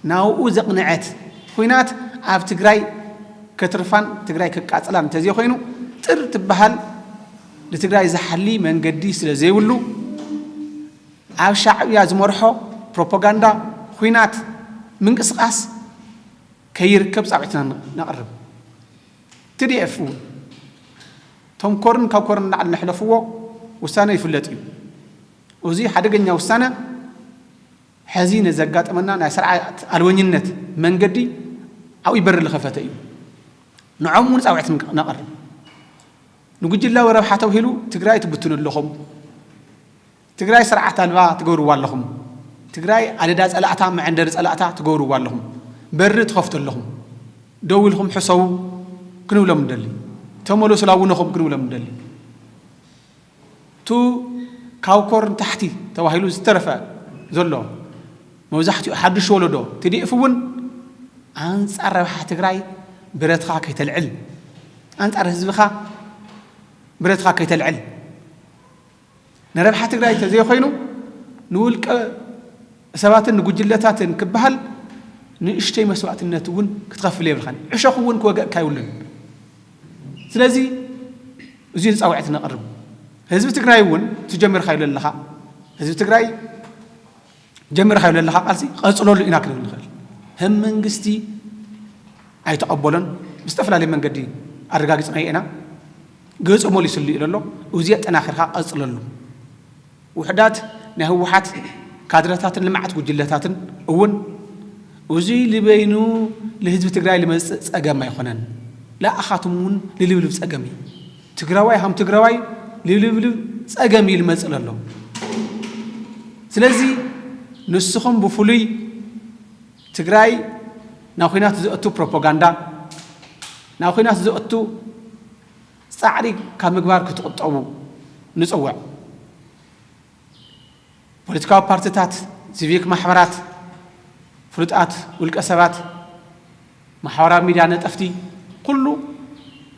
ናብኡ ዘቕንዐት ኹናት ኣብ ትግራይ ከትርፋን ትግራይ ከቃጽላን እንተዘይኮይኑ፣ ጥር ትበሃል ንትግራይ ዝሓሊ መንገዲ ስለ ዘይብሉ፣ ኣብ ሻዕብያ ዝመርሖ ፕሮፓጋንዳ፣ ኹናት፣ ምንቅስቓስ ከይርከብ ጻውዒትና ነቕርብ። ቲ ዲ ኤፍ እውን፣ እቶም ኮርን ካብ ኮርን ንላዕሊ ነሕለፍዎ ውሳነ ይፍለጥ እዩ። እዚ ሓደገኛ ውሳነ ሕዚ ነዘጋጠመና ናይ ስርዓት ኣልበኝነት መንገዲ ዓብዪ በሪ ዝኸፈተ እዩ። ንዖም እውን ጻውዒት ነቕርብ። ንጉጅላዊ ረብሓ ተብሂሉ ትግራይ ትብትኑ ኣለኹም። ትግራይ ስርዓት ኣልባ ትገብርዋ ኣለኹም። ትግራይ ኣደዳ ጸላእታ፣ መዐንደሪ ጸላእታ ትገብርዋ ኣለኹም። በሪ ትኸፍቱ ኣለኹም። ደው ኢልኩም ሕሰቡ ክንብሎም ንደሊ። ተመለሱ ላውነኹም ክንብሎም ንደሊ። እቱ ካብ ኮር ንታሕቲ ተባሂሉ ዝተረፈ ዘሎ መብዛሕትኡ ሓድሽ ወለዶ ቲ ዲ ኤፍ እውን ኣንጻር ረብሓ ትግራይ ብረትኻ ከይተልዕል፣ ኣንጻር ህዝብኻ ብረትኻ ከይተልዕል፣ ንረብሓ ትግራይ እንተዘይኮይኑ ንውልቀ ሰባትን ንጉጅለታትን ክበሃል ንእሽተይ መስዋእትነት እውን ክትኸፍል የብልኻን። ዕሾኽ እውን ክወገእካ ይብሉን። ስለዚ እዙይ ፃውዒት ነቕርብ። ህዝቢ ትግራይ እውን ትጀምርካዮ ዘለኻ፣ ህዝቢ ትግራይ ጀምርካዮ ዘለኻ ቃልሲ ቀፅለሉ ኢና ክንብል ንኽእል። ከም መንግስቲ ኣይተቐበሎን፣ ብዝተፈላለየ መንገዲ ኣረጋጊፅናዮ ኢና። ገፁ መሊሱሉ እዩ ዘሎ። እዚ ኣጠናኺርካ ቀፅለሉ። ውሕዳት ናይ ህወሓት ካድረታትን ልምዓት ጉጅለታትን እውን እዚ ልበይኑ ልህዝቢ ትግራይ ልመፅእ ፀገም ኣይኮነን። ለኣኻትም እውን ልልብልብ ፀገም እዩ። ትግራዋይ ሃም ትግራዋይ ልብልብልብ ፀገም እዩ ልመፅእ ለሎ። ስለዚ ንስኹም ብፍሉይ ትግራይ ናብ ኹናት ዘእቱ ፕሮፓጋንዳ፣ ናብ ኹናት ዘእቱ ፃዕሪ ካብ ምግባር ክትቁጠቡ ንፅውዕ። ፖለቲካዊ ፓርቲታት፣ ሲቪክ ማሕበራት፣ ፍሉጣት ውልቀ ሰባት፣ ማሕበራዊ ሚድያ ነጠፍቲ፣ ኩሉ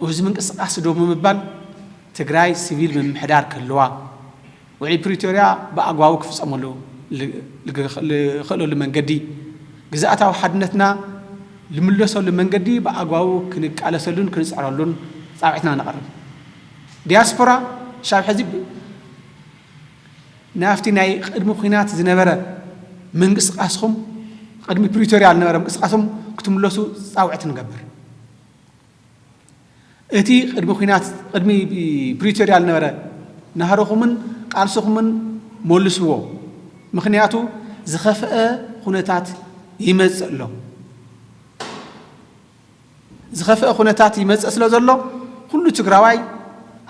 እዚ ምንቅስቃስ ደው ብምባል ትግራይ ሲቪል ምምሕዳር ክህልዋ፣ ውዕሊ ፕሪቶርያ ብኣግባቡ ክፍፀመሉ ል-፣ ልግ-፣ ልኽእለሉ መንገዲ፣ ግዝኣታዊ ሓድነትና ልምለሰሉ መንገዲ ብኣግባቡ ክንቃለሰሉን ክንፅዕረሉን ፃውዒትና ነቕርብ። ዲያስፖራ ክሳብ ሕዚ ብ-፣ ናብቲ ናይ ቅድሚ ኲናት ዝነበረ ምንቅስቃስኹም፣ ቅድሚ ፕሪቶርያ ዝነበረ ምንቅስቃስኹም ክትምለሱ ፃውዒት ንገብር። እቲ ቅድሚ ኲናት፣ ቅድሚ ፕሪቶርያ ዝነበረ ናህርኹምን ቃልስኹምን መልስዎ። ምኽንያቱ ዝኸፍአ ኩነታት ይመጽእ ኣሎ። ዝኸፍአ ኩነታት ይመጽእ ስለ ዘሎ፣ ኩሉ ትግራዋይ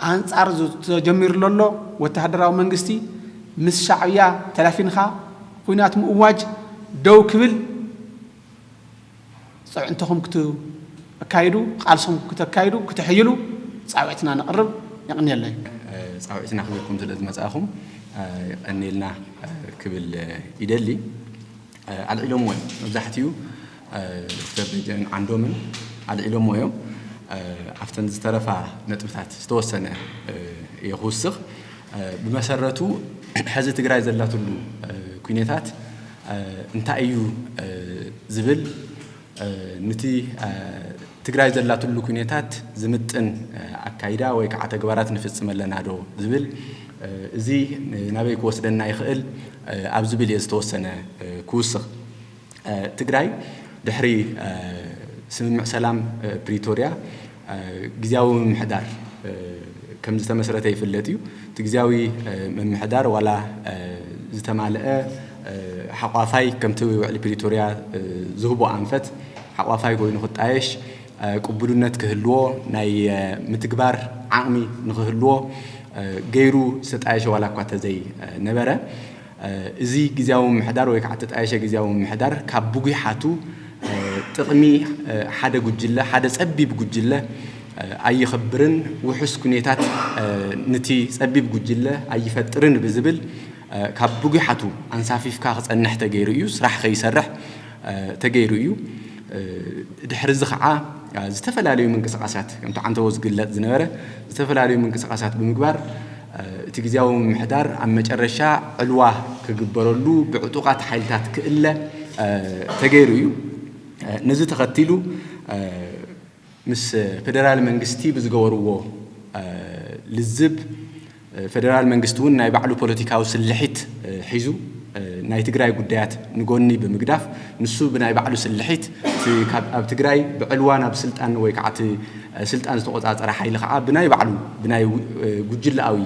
ኣንጻር ዝ-፣ ተጀሚሩ ዘሎ ወተሃደራዊ መንግስቲ ምስ ሻዕብያ ተላፊንኻ ኲናት ምእዋጅ ደው ክብል፣ ጽዕንቶኹም ክት-፣ ኣካይዱ፣ ቃልስኹም ክተካይዱ፣ ክተሕይሉ ጻውዒትና ነቕርብ። የቐንየለይ። ጻውዒትና ክብርኩም ስለ ዝመጻእኹም፣ የቐንየልና ክብል ይደሊ። ኣልዒሎምዎ እዮም። መብዛሕትኡ ዶክተር ደጀን ዓንዶምን ኣልዒሎምዎ እዮም። ኣብተን ዝተረፋ ነጥብታት ዝተወሰነ እየ ክውስኽ። ብመሰረቱ ሕዚ ትግራይ ዘላትሉ ኩነታት እንታይ እዩ ዝብል፣ ንቲ ትግራይ ዘላትሉ ኩነታት ዝምጥን ኣካይዳ ወይ ከዓ ተግባራት ንፍጽም ኣለና ዶ ዝብል፣ እዚ ናበይ ክወስደና ይኽእል ኣብ ዝብል እየ ዝተወሰነ ክውስኽ። ትግራይ ድሕሪ ስምምዕ ሰላም ፕሪቶርያ ግዝያዊ ምምሕዳር ከም ዝተመስረተ ይፍለጥ እዩ። እቲ ግዝያዊ ምምሕዳር ዋላ ዝተማልአ ሓቋፋይ፣ ከምቲ ውዕሊ ፕሪቶርያ ዝህቦ ኣንፈት ሓቋፋይ ኮይኑ ክጣየሽ፣ ቅቡልነት ክህልዎ፣ ናይ ምትግባር ዓቕሚ ንክህልዎ ገይሩ ዝተጣየሸ ዋላ እኳ ተዘይ ነበረ፣ እዚ ግዝያዊ ምምሕዳር ወይ ከዓ ተጣየሸ ግዝያዊ ምምሕዳር ካብ ብጉሓቱ ጥቕሚ ሓደ ጉጅለ፣ ሓደ ጸቢብ ጉጅለ ኣይኸብርን፣ ውሑስ ኩኔታት ንቲ ጸቢብ ጉጅለ ኣይፈጥርን ብዝብል ካብ ብጉሓቱ ኣንሳፊፍካ ክጸንሕ ተገይሩ እዩ። ስራሕ ከይሰርሕ ተገይሩ እዩ። ድሕሪ እዚ ከዓ ዝተፈላለዩ ምንቅስቃሳት፣ ከምቲ ዓንተቦ ዝግለጽ ዝነበረ ዝተፈላለዩ ምንቅስቃሳት ብምግባር እቲ ግዝያዊ ምምሕዳር ኣብ መጨረሻ ዕልዋ ክግበረሉ ብዕጡቓት ሓይልታት ክእለ ተገይሩ እዩ። ነዚ ተኸቲሉ ምስ ፌደራል መንግስቲ ብዝገበርዎ ልዝብ፣ ፌደራል መንግስቲ እውን ናይ ባዕሉ ፖለቲካዊ ስልሒት ሒዙ ናይ ትግራይ ጉዳያት ንጎኒ ብምግዳፍ፣ ንሱ ብናይ ባዕሉ ስልሒት እቲ ካብ ኣብ ትግራይ ብዕልዋ ናብ ስልጣን ወይ ከዓ እቲ ስልጣን ዝተቆጻጸረ ሓይሊ ከዓ ብናይ ባዕሉ ብናይ ጉጅለኣዊ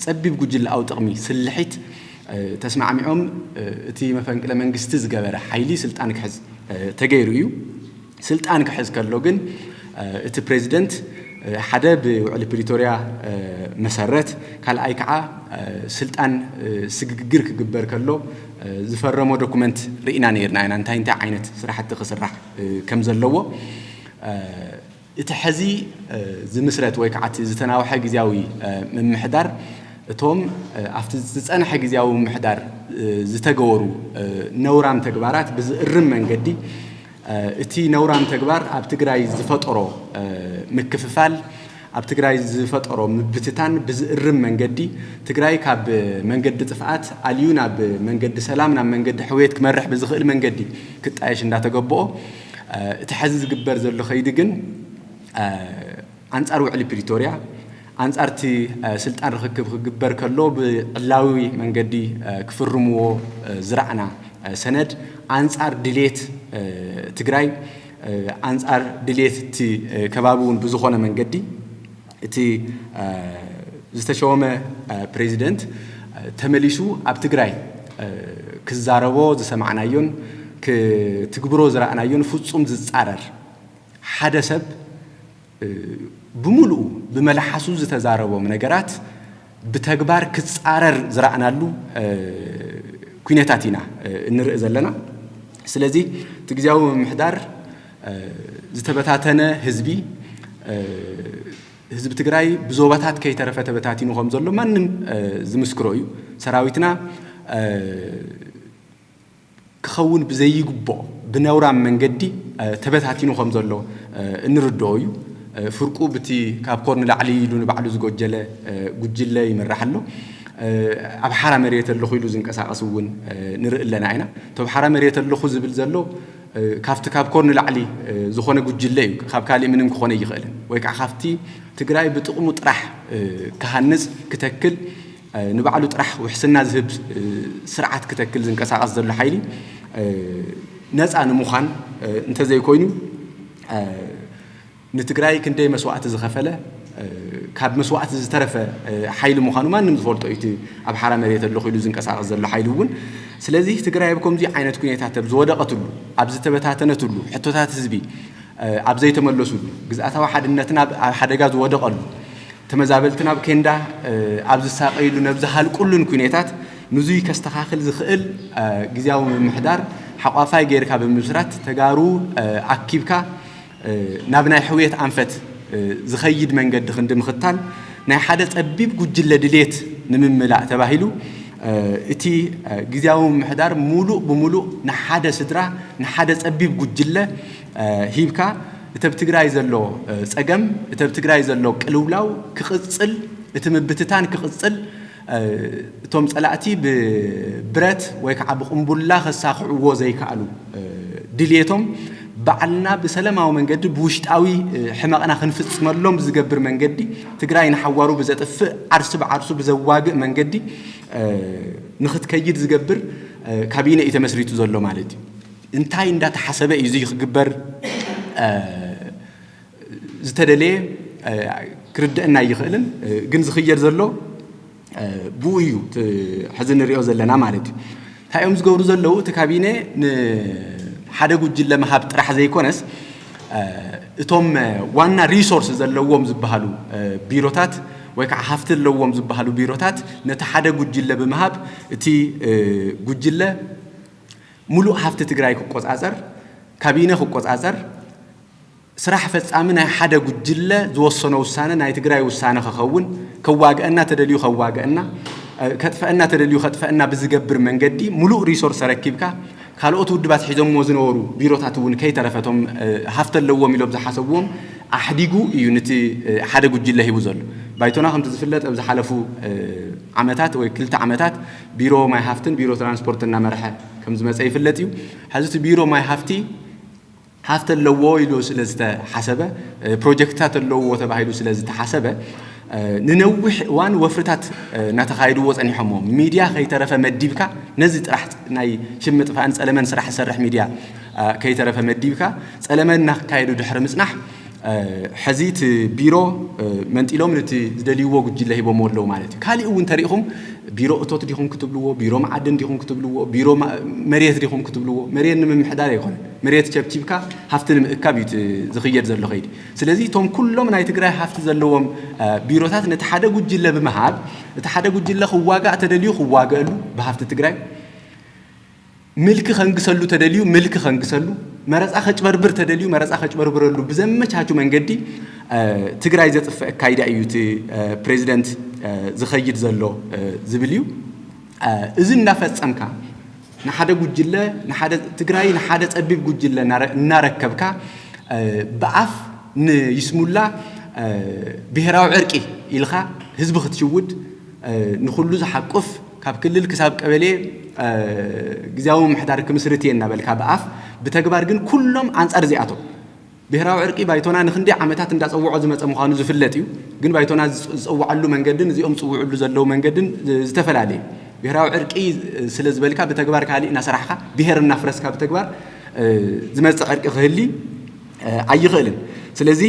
ጸቢብ ጉጅለኣዊ ጥቕሚ ስልሒት ተስማዕሚዖም እቲ መፈንቅለ መንግስቲ ዝገበረ ሓይሊ ስልጣን ክሕዝ ተገይሩ እዩ። ስልጣን ክሕዝ ከሎ ግን እቲ ፕሬዚደንት ሓደ ብውዕሊ ፕሪቶርያ መሰረት፣ ካልኣይ ከዓ ስልጣን ስግግር ክግበር ከሎ ዝፈረሞ ዶኩመንት ርኢና ነይርና ኢና፣ እንታይ እንታይ ዓይነት ስራሕቲ ክስራሕ ከም ዘለዎ። እቲ ሕዚ ዝምስረት ወይ ከዓ እቲ ዝተናውሐ ግዝያዊ ምምሕዳር እቶም ኣብቲ ዝፀንሐ ግዝያዊ ምምሕዳር ዝተገበሩ ነውራም ተግባራት ብዝእርም መንገዲ፣ እቲ ነውራም ተግባር ኣብ ትግራይ ዝፈጠሮ ምክፍፋል፣ ኣብ ትግራይ ዝፈጠሮ ምብትታን ብዝእርም መንገዲ፣ ትግራይ ካብ መንገዲ ጥፍኣት ኣልዩ ናብ መንገዲ ሰላም፣ ናብ መንገዲ ሕውየት ክመርሕ ብዝኽእል መንገዲ ክጣየሽ እንዳተገበኦ፣ እቲ ሕዚ ዝግበር ዘሎ ከይዲ ግን ኣንጻር ውዕሊ ፕሪቶርያ፣ ኣንጻር እቲ ስልጣን ርኽክብ ክግበር ከሎ ብዕላዊ መንገዲ ክፍርምዎ ዝረኣና ሰነድ፣ ኣንጻር ድሌት ትግራይ፣ ኣንጻር ድሌት እቲ ከባቢ እውን ብዝኾነ መንገዲ እቲ ዝተሸወመ ፕሬዚደንት ተመሊሱ ኣብ ትግራይ ክዛረቦ ዝሰማዕናዮን ክትግብሮ ዝረኣናዮን ፍጹም ዝጻረር፣ ሓደ ሰብ ብምሉኡ ብመልሓሱ ዝተዛረቦም ነገራት ብተግባር ክጻረር ዝረኣናሉ ኩነታት ኢና እንርኢ ዘለና። ስለዚ እቲ ግዝያዊ ምምሕዳር ዝተበታተነ ህዝቢ፣ ህዝቢ ትግራይ ብዞባታት ከይተረፈ ተበታቲኑ ከም ዘሎ ማንም ዝምስክሮ እዩ። ሰራዊትና ክኸውን ብዘይግብኦ ብነውራም መንገዲ ተበታቲኑ ከም ዘሎ እንርድኦ እዩ። ፍርቁ ብቲ ካብ ኮር ንላዕሊ ኢሉ ንባዕሉ ዝጎጀለ ጉጅለ ይምራሕ ኣሎ። ኣብ ሓራ መሬት ኣለኹ ኢሉ ዝንቀሳቐስ እውን ንርኢ ኣለና ኢና። እቶም ሓራ መሬት ኣለኹ ዝብል ዘሎ ካብቲ ካብ ኮር ንላዕሊ ዝኾነ ጉጅለ እዩ። ካብ ካሊእ ምንም ክኾነ ኣይኽእልን። ወይ ከዓ ካብቲ ትግራይ ብጥቕሙ ጥራሕ ክሃንፅ፣ ክተክል፣ ንባዕሉ ጥራሕ ውሕስና ዝህብ ስርዓት ክተክል ዝንቀሳቐስ ዘሎ ሓይሊ ነፃ ንምዃን እንተዘይኮይኑ፣ ንትግራይ ክንደይ መስዋእቲ ዝኸፈለ፣ ካብ መስዋእቲ ዝተረፈ ሓይሊ ምዃኑ ማንም ዝፈልጦ እዩ። እቲ ኣብ ሓራ መሬት ኣለኹ ኢሉ ዝንቀሳቐስ ዘሎ ሓይሊ እውን። ስለዚ ትግራይ ኣብ ከምዚ ዓይነት ኩነታት ኣብ ዝወደቐትሉ፣ ኣብ ዝተበታተነትሉ፣ ሕቶታት ህዝቢ ኣብ ዘይተመለሱሉ፣ ግዝኣታዊ ሓድነትና ኣብ ሓደጋ ዝወደቐሉ፣ ተመዛበልትና ኣብ ኬንዳ ኣብ ዝሳቐይሉ፣ ነብዚ ሃልቁሉን ኩነታት ንዙይ ከስተኻኽል ዝኽእል ግዝያዊ ምምሕዳር ሓቋፋይ ጌርካ ብምምስራት ተጋሩ ኣኪብካ ናብ ናይ ሕውየት ኣንፈት ዝኸይድ መንገዲ ክንዲ ምኽታል፣ ናይ ሓደ ጸቢብ ጉጅለ ድሌት ንምምላእ ተባሂሉ እቲ ግዝያዊ ምምሕዳር ሙሉእ ብሙሉእ ንሓደ ስድራ፣ ንሓደ ጸቢብ ጉጅለ ሂብካ፣ እቲ ኣብ ትግራይ ዘሎ ጸገም፣ እቲ ኣብ ትግራይ ዘሎ ቅልውላው ክቕጽል፣ እቲ ምብትታን ክቕጽል፣ እቶም ጸላእቲ ብብረት ወይ ከዓ ብቕምቡላ ከሳኽዕዎ ዘይከኣሉ ድልየቶም ባዕልና ብሰላማዊ መንገዲ ብውሽጣዊ ሕመቕና ክንፍጽመሎም ብዝገብር መንገዲ፣ ትግራይ ንሓዋሩ ብዘጥፍእ፣ ዓርሱ ብዓርሱ ብዘዋግእ መንገዲ ንኽትከይድ ዝገብር ካቢነ እዩ ተመስሪቱ ዘሎ ማለት እዩ። እንታይ እንዳተሓሰበ እዩ እዚ ክግበር ዝተደለየ ክርድአና ኣይኽእልን። ግን ዝኽየድ ዘሎ ብኡ እዩ፣ እቲ ሕዚ ንሪኦ ዘለና ማለት እዩ። እንታይ እዮም ዝገብሩ ዘለዉ? እቲ ካቢነ ንሓደ ጉጅለ ምሃብ ጥራሕ ዘይኮነስ፣ እቶም ዋና ሪሶርስ ዘለዎም ዝበሃሉ ቢሮታት ወይ ከዓ ሃፍቲ ኣለዎም ዝበሃሉ ቢሮታት ነቲ ሓደ ጉጅለ ብምሃብ እቲ ጉጅለ ሙሉእ ሃፍቲ ትግራይ ክቆፃፀር፣ ካቢነ ክቆፃፀር፣ ስራሕ ፈፃሚ ናይ ሓደ ጉጅለ ዝወሰኖ ውሳነ ናይ ትግራይ ውሳነ ክኸውን፣ ከዋግአና ተደልዩ ከዋግአና፣ ከጥፈአና ተደልዩ ከጥፈአና ብዝገብር መንገዲ ሙሉእ ሪሶርስ ተረኪብካ ካልኦት ውድባት ሒዞምዎ ዝነበሩ ቢሮታት እውን ከይተረፈቶም ሃፍቲ ኣለዎም ኢሎም ዝሓሰብዎም ኣሕዲጉ እዩ ነቲ ሓደ ጉጅለ ሂቡ ዘሎ። ባይቶና ከምቲ ዝፍለጥ ኣብ ዝሓለፉ ዓመታት ወይ ክልተ ዓመታት ቢሮ ማይ ሃፍትን ቢሮ ትራንስፖርት እናመርሐ ከም ዝመፀ ይፍለጥ እዩ። ሕዚ እቲ ቢሮ ማይ ሃፍቲ ሃፍቲ ኣለዎ ኢሉ ስለ ዝተሓሰበ፣ ፕሮጀክትታት ኣለዎ ተባሂሉ ስለ ዝተሓሰበ፣ ንነዊሕ እዋን ወፍርታት እናተኻየድዎ ፀኒሖሞ። ሚድያ ከይተረፈ መዲብካ ነዚ ጥራሕ ናይ ሽም ምጥፋእን ፀለመን ስራሕ ዝሰርሕ ሚድያ ከይተረፈ መዲብካ ፀለመ እናካየዱ ድሕሪ ምፅናሕ፣ ሕዚ እቲ ቢሮ መንጢሎም ነቲ ዝደልይዎ ጉጅለ ሂቦምዎ ኣለዉ ማለት እዩ። ካሊእ እውን ተሪኢኹም ቢሮ እቶት ዲኹም ክትብልዎ፣ ቢሮ መዓድን ዲኹም ክትብልዎ፣ ቢሮ መሬት ዲኹም ክትብልዎ፣ መሬት ንምምሕዳር ኣይኮነን። መሬት ቸብቺብካ ሃፍቲ ንምእካብ እዩ ዝኽየድ ዘሎ ከይዲ። ስለዚ እቶም ኩሎም ናይ ትግራይ ሃፍቲ ዘለዎም ቢሮታት ነቲ ሓደ ጉጅለ ብምሃብ፣ እቲ ሓደ ጉጅለ ክዋጋእ ተደልዩ ክዋገአሉ ብሃፍቲ ትግራይ፣ ምልኪ ከንግሰሉ ተደልዩ ምልኪ ከንግሰሉ፣ መረፃ ከጭበርብር ተደልዩ መረፃ ከጭበርብረሉ ብዘመቻቹ መንገዲ ትግራይ ዘጥፍእ ኣካይዳ እዩ እቲ ፕሬዚደንት ዝኸይድ ዘሎ ዝብል እዩ። እዚ እናፈፀምካ ንሓደ ጉጅለ ንሓደ ትግራይ ንሓደ ፀቢብ ጉጅለ እናረከብካ ብኣፍ ንይስሙላ ብሄራዊ ዕርቂ ኢልካ ህዝቢ ክትሽውድ ንኩሉ ዝሓቁፍ ካብ ክልል ክሳብ ቀበሌ ግዝያዊ ምምሕዳር ክምስርት እየ እናበልካ ብኣፍ ብተግባር ግን ኩሎም ኣንፃር እዚኣቶም ብሄራዊ ዕርቂ ባይቶና ንክንደይ ዓመታት እንዳፀውዖ ዝመፀ ምዃኑ ዝፍለጥ እዩ። ግን ባይቶና ዝፀውዓሉ መንገድን እዚኦም ዝፅውዕሉ ዘለዉ መንገድን ዝተፈላለየ። ብሄራዊ ዕርቂ ስለ ዝበልካ ብተግባር ካሊእ እናሰራሕካ ብሄር እናፍረስካ ብተግባር ዝመፅእ ዕርቂ ክህሊ ኣይኽእልን። ስለዚ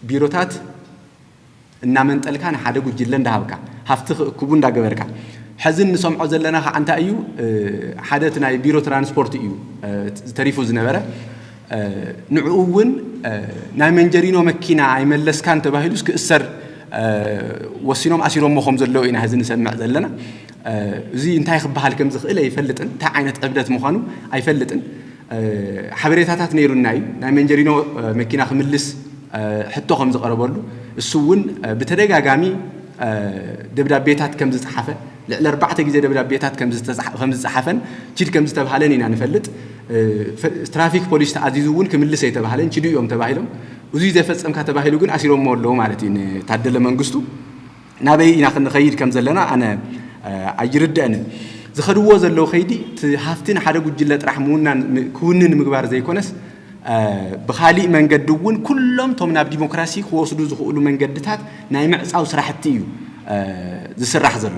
ቢሮታት እናመንጠልካ ንሓደ ጉጅለ እንዳሃብካ ሃፍቲ ክእክቡ እንዳገበርካ ሕዚ እንሰምዖ ዘለና ከዓ እንታይ እዩ? ሓደ እቲ ናይ ቢሮ ትራንስፖርት እዩ ተሪፉ ዝነበረ። ንዕኡ እውን ናይ መንጀሪኖ መኪና ኣይመለስካን ተባሂሉስ ክእሰር ወሲኖም ኣሲሮሞ ከም ዘለዉ ኢና ሕዚ ንሰምዕ ዘለና። እዚ እንታይ ክበሃል ከም ዝኽእል ኣይፈልጥን፣ እንታይ ዓይነት ዕብደት ምዃኑ ኣይፈልጥን። ሓበሬታታት ነይሩና እዩ ናይ መንጀሪኖ መኪና ክምልስ ሕቶ ከም ዝቐረበሉ፣ እሱ እውን ብተደጋጋሚ ደብዳቤታት ከም ዝፀሓፈ፣ ልዕሊ ኣርባዕተ ግዜ ደብዳቤታት ከም ዝፀሓፈን ችድ ከም ዝተባሃለን ኢና ንፈልጥ። ትራፊክ ፖሊስ ተኣዚዙ እውን ክምልስ ኣይተባሃለን፣ ችዱ እዮም ተባሂሎም። እዙይ ዘፈፀምካ ተባሂሉ ግን ኣሲሮሞ ኣለዉ ማለት እዩ ንታደለ መንግስቱ። ናበይ ኢና ክንኸይድ ከም ዘለና ኣነ ኣይርድአንን። ዝኸድዎ ዘለዉ ከይዲ እቲ ሃፍቲ ንሓደ ጉጅለ ጥራሕ ምውናን ክውንን ምግባር ዘይኮነስ ብኻሊእ መንገዲ እውን ኩሎም እቶም ናብ ዲሞክራሲ ክወስዱ ዝኽእሉ መንገድታት ናይ ምዕፃው ስራሕቲ እዩ ዝስራሕ ዘሎ።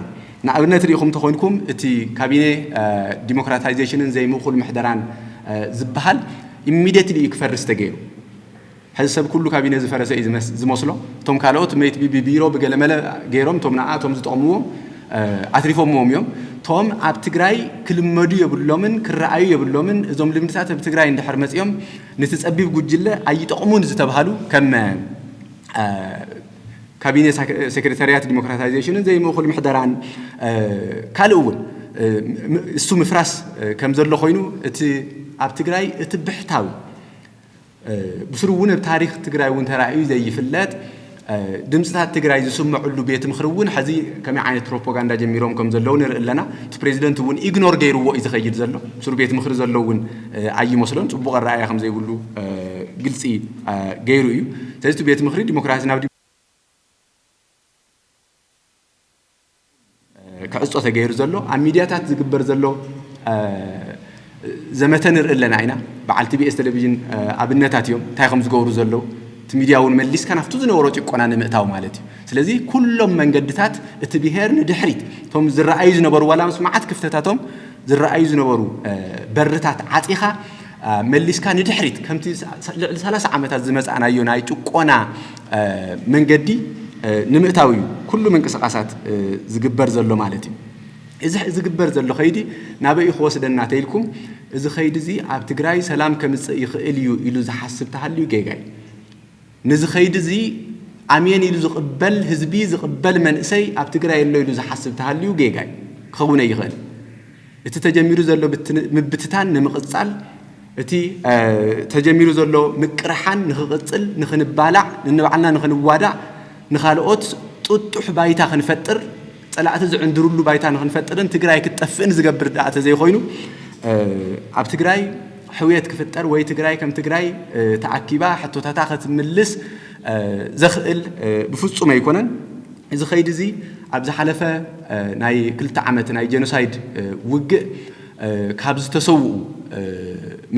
ንኣብነት ሪኢኹም ተኾይንኩም እቲ ካቢኔ ዲሞክራታይዜሽንን ዘይምእኩል ምሕደራን ዝበሃል ኢሚድየትሊ እዩ ክፈርስ ተገይሩ። ሕዚ ሰብ ኩሉ ካቢነ ዝፈረሰ እዩ ዝመስሎ። እቶም ካልኦት መይት ቢ ብቢሮ ብገለመለ ገይሮም እቶም ንኣቶም ዝጠቕምዎም ኣትሪፎምዎም እዮም። እቶም ኣብ ትግራይ ክልመዱ የብሎምን ክረኣዩ የብሎምን። እዞም ልምድታት ኣብ ትግራይ እንድሕር መፂኦም ነቲ ፀቢብ ጉጅለ ኣይጠቕሙን ዝተባሃሉ ከም ካቢነ ሴክሬታርያት ዲሞክራታይዜሽንን ዘይምእኩል ምሕደራን ካልእ እውን እሱ ምፍራስ ከም ዘሎ ኮይኑ እቲ ኣብ ትግራይ እቲ ብሕታዊ ብስሩ እውን ኣብ ታሪክ ትግራይ እውን ተራእዩ ዘይፍለጥ ድምፅታት ትግራይ ዝስምዕሉ ቤት ምክሪ እውን ሕዚ ከመይ ዓይነት ፕሮፓጋንዳ ጀሚሮም ከም ዘለዉ ንርኢ ኣለና። እቲ ፕሬዚደንት እውን ኢግኖር ገይርዎ እዩ ዝኸይድ ዘሎ። ብስሩ ቤት ምክሪ ዘሎ እውን ኣይመስሎን፣ ፅቡቅ ኣረኣያ ከም ዘይብሉ ግልፂ ገይሩ እዩ። ስለዚ እቲ ቤት ምክሪ ዲሞክራሲ ናብ ክዕጾ ተገይሩ ዘሎ ኣብ ሚድያታት ዝግበር ዘሎ ዘመተ ንርኢ ኣለና ኢና። በዓል ቲቢኤስ ቴሌቪዥን ኣብነታት እዮም እንታይ ከም ዝገብሩ ዘለዉ። እቲ ሚድያ እውን መሊስካ ናብቱ ዝነበሮ ጭቆና ንምእታው ማለት እዩ። ስለዚ ኩሎም መንገድታት እቲ ብሄር ንድሕሪት እቶም ዝረኣዩ ዝነበሩ ዋላ ምስ መዓት ክፍተታቶም ዝረኣዩ ዝነበሩ በርታት ዓፂኻ መሊስካ ንድሕሪት ከምቲ ልዕሊ ሰላሳ ዓመታት ዝመፃእናዮ ናይ ጭቆና መንገዲ ንምእታው እዩ ኩሉ ምንቅስቃሳት ዝግበር ዘሎ ማለት እዩ። እዚ ዝግበር ዘሎ ከይዲ ናበይ ክወስደና ተይልኩም፣ እዚ ከይዲ እዚ ኣብ ትግራይ ሰላም ከምፅእ ይኽእል እዩ ኢሉ ዝሓስብ ተሃልዩ ጌጋ እዩ። ነዚ ከይዲ እዚ ኣሜን ኢሉ ዝቕበል ህዝቢ፣ ዝቕበል መንእሰይ ኣብ ትግራይ ኣሎ ኢሉ ዝሓስብ ተሃልዩ ጌጋ እዩ፣ ክኸውን ኣይኽእል። እቲ ተጀሚሩ ዘሎ ብትን-፣ ምብትታን ንምቕጻል፣ እቲ፣ እ፣ ተጀሚሩ ዘሎ ምቅርሓን ንኽቕጽል፣ ንኽንባላዕ፣ ንንባዕልና ንኽንዋዳእ፣ ንኻልኦት ጥጡሕ ባይታ ክንፈጥር፣ ጸላእቲ ዝዕንድሩሉ ባይታ ንኽንፈጥርን ትግራይ ክትጠፍእን ዝገብር ደኣ ተዘይኮይኑ፣ እ፣ ኣብ ትግራይ ሕውየት ክፍጠር ወይ ትግራይ ከም ትግራይ፣ እ፣ ተኣኪባ ሕቶታታ ክትምልስ፣ እ፣ ዘኽእል፣ እ፣ ብፍጹም ኣይኮነን። እዚ ኸይዲ እዚ ኣብ ዝሓለፈ፣ እ፣ ናይ ክልተ ዓመት ናይ ጀኖሳይድ፣ እ፣ ውግእ፣ እ፣ ካብ ዝተሰውኡ፣ እ፣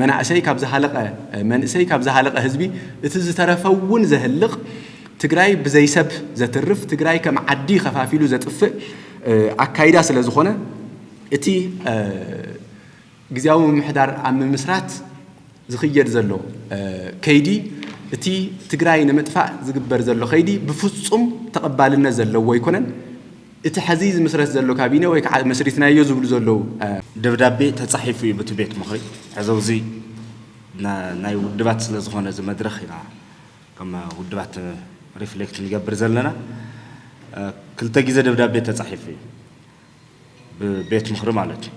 መናእሰይ፣ ካብ ዝሃለቐ፣ እ፣ መንእሰይ፣ ካብ ዝሃለቐ ህዝቢ፣ እቲ ዝተረፈ እውን ዘህልቕ፣ ትግራይ ብዘይሰብ ዘትርፍ፣ ትግራይ ከም ዓዲ ኸፋፊሉ ዘጥፍእ፣ እ፣ ኣካይዳ ስለ ዝኾነ፣ እቲ፣ እ፣ ግዝያዊ ምምሕዳር ኣብ ምምስራት ዝኽየድ ዘሎ፣ እ፣ ከይዲ፣ እቲ ትግራይ ንምጥፋእ ዝግበር ዘሎ ከይዲ ብፍጹም ተቐባልነት ዘለዎ ኣይኮነን። እቲ ሐዚ ዝምስረት ዘሎ ካቢነ ወይ ከዓ መስሪትናዮ ዝብሉ ዘለዉ፣ እ፣ ደብዳቤ ተጻሒፉ እዩ ብቲ ቤት ምኽሪ። ሕዚ ኣብዚ ና-፣ ናይ ውድባት ስለ ዝኾነ እዚ መድረኽ ኢና ከም ውድባት ሪፍሌክት ንገብር ዘለና። እ፣ ክልተ ግዜ ደብዳቤ ተጻሒፉ እዩ። ብቤት ምኽሪ ማለት እዩ።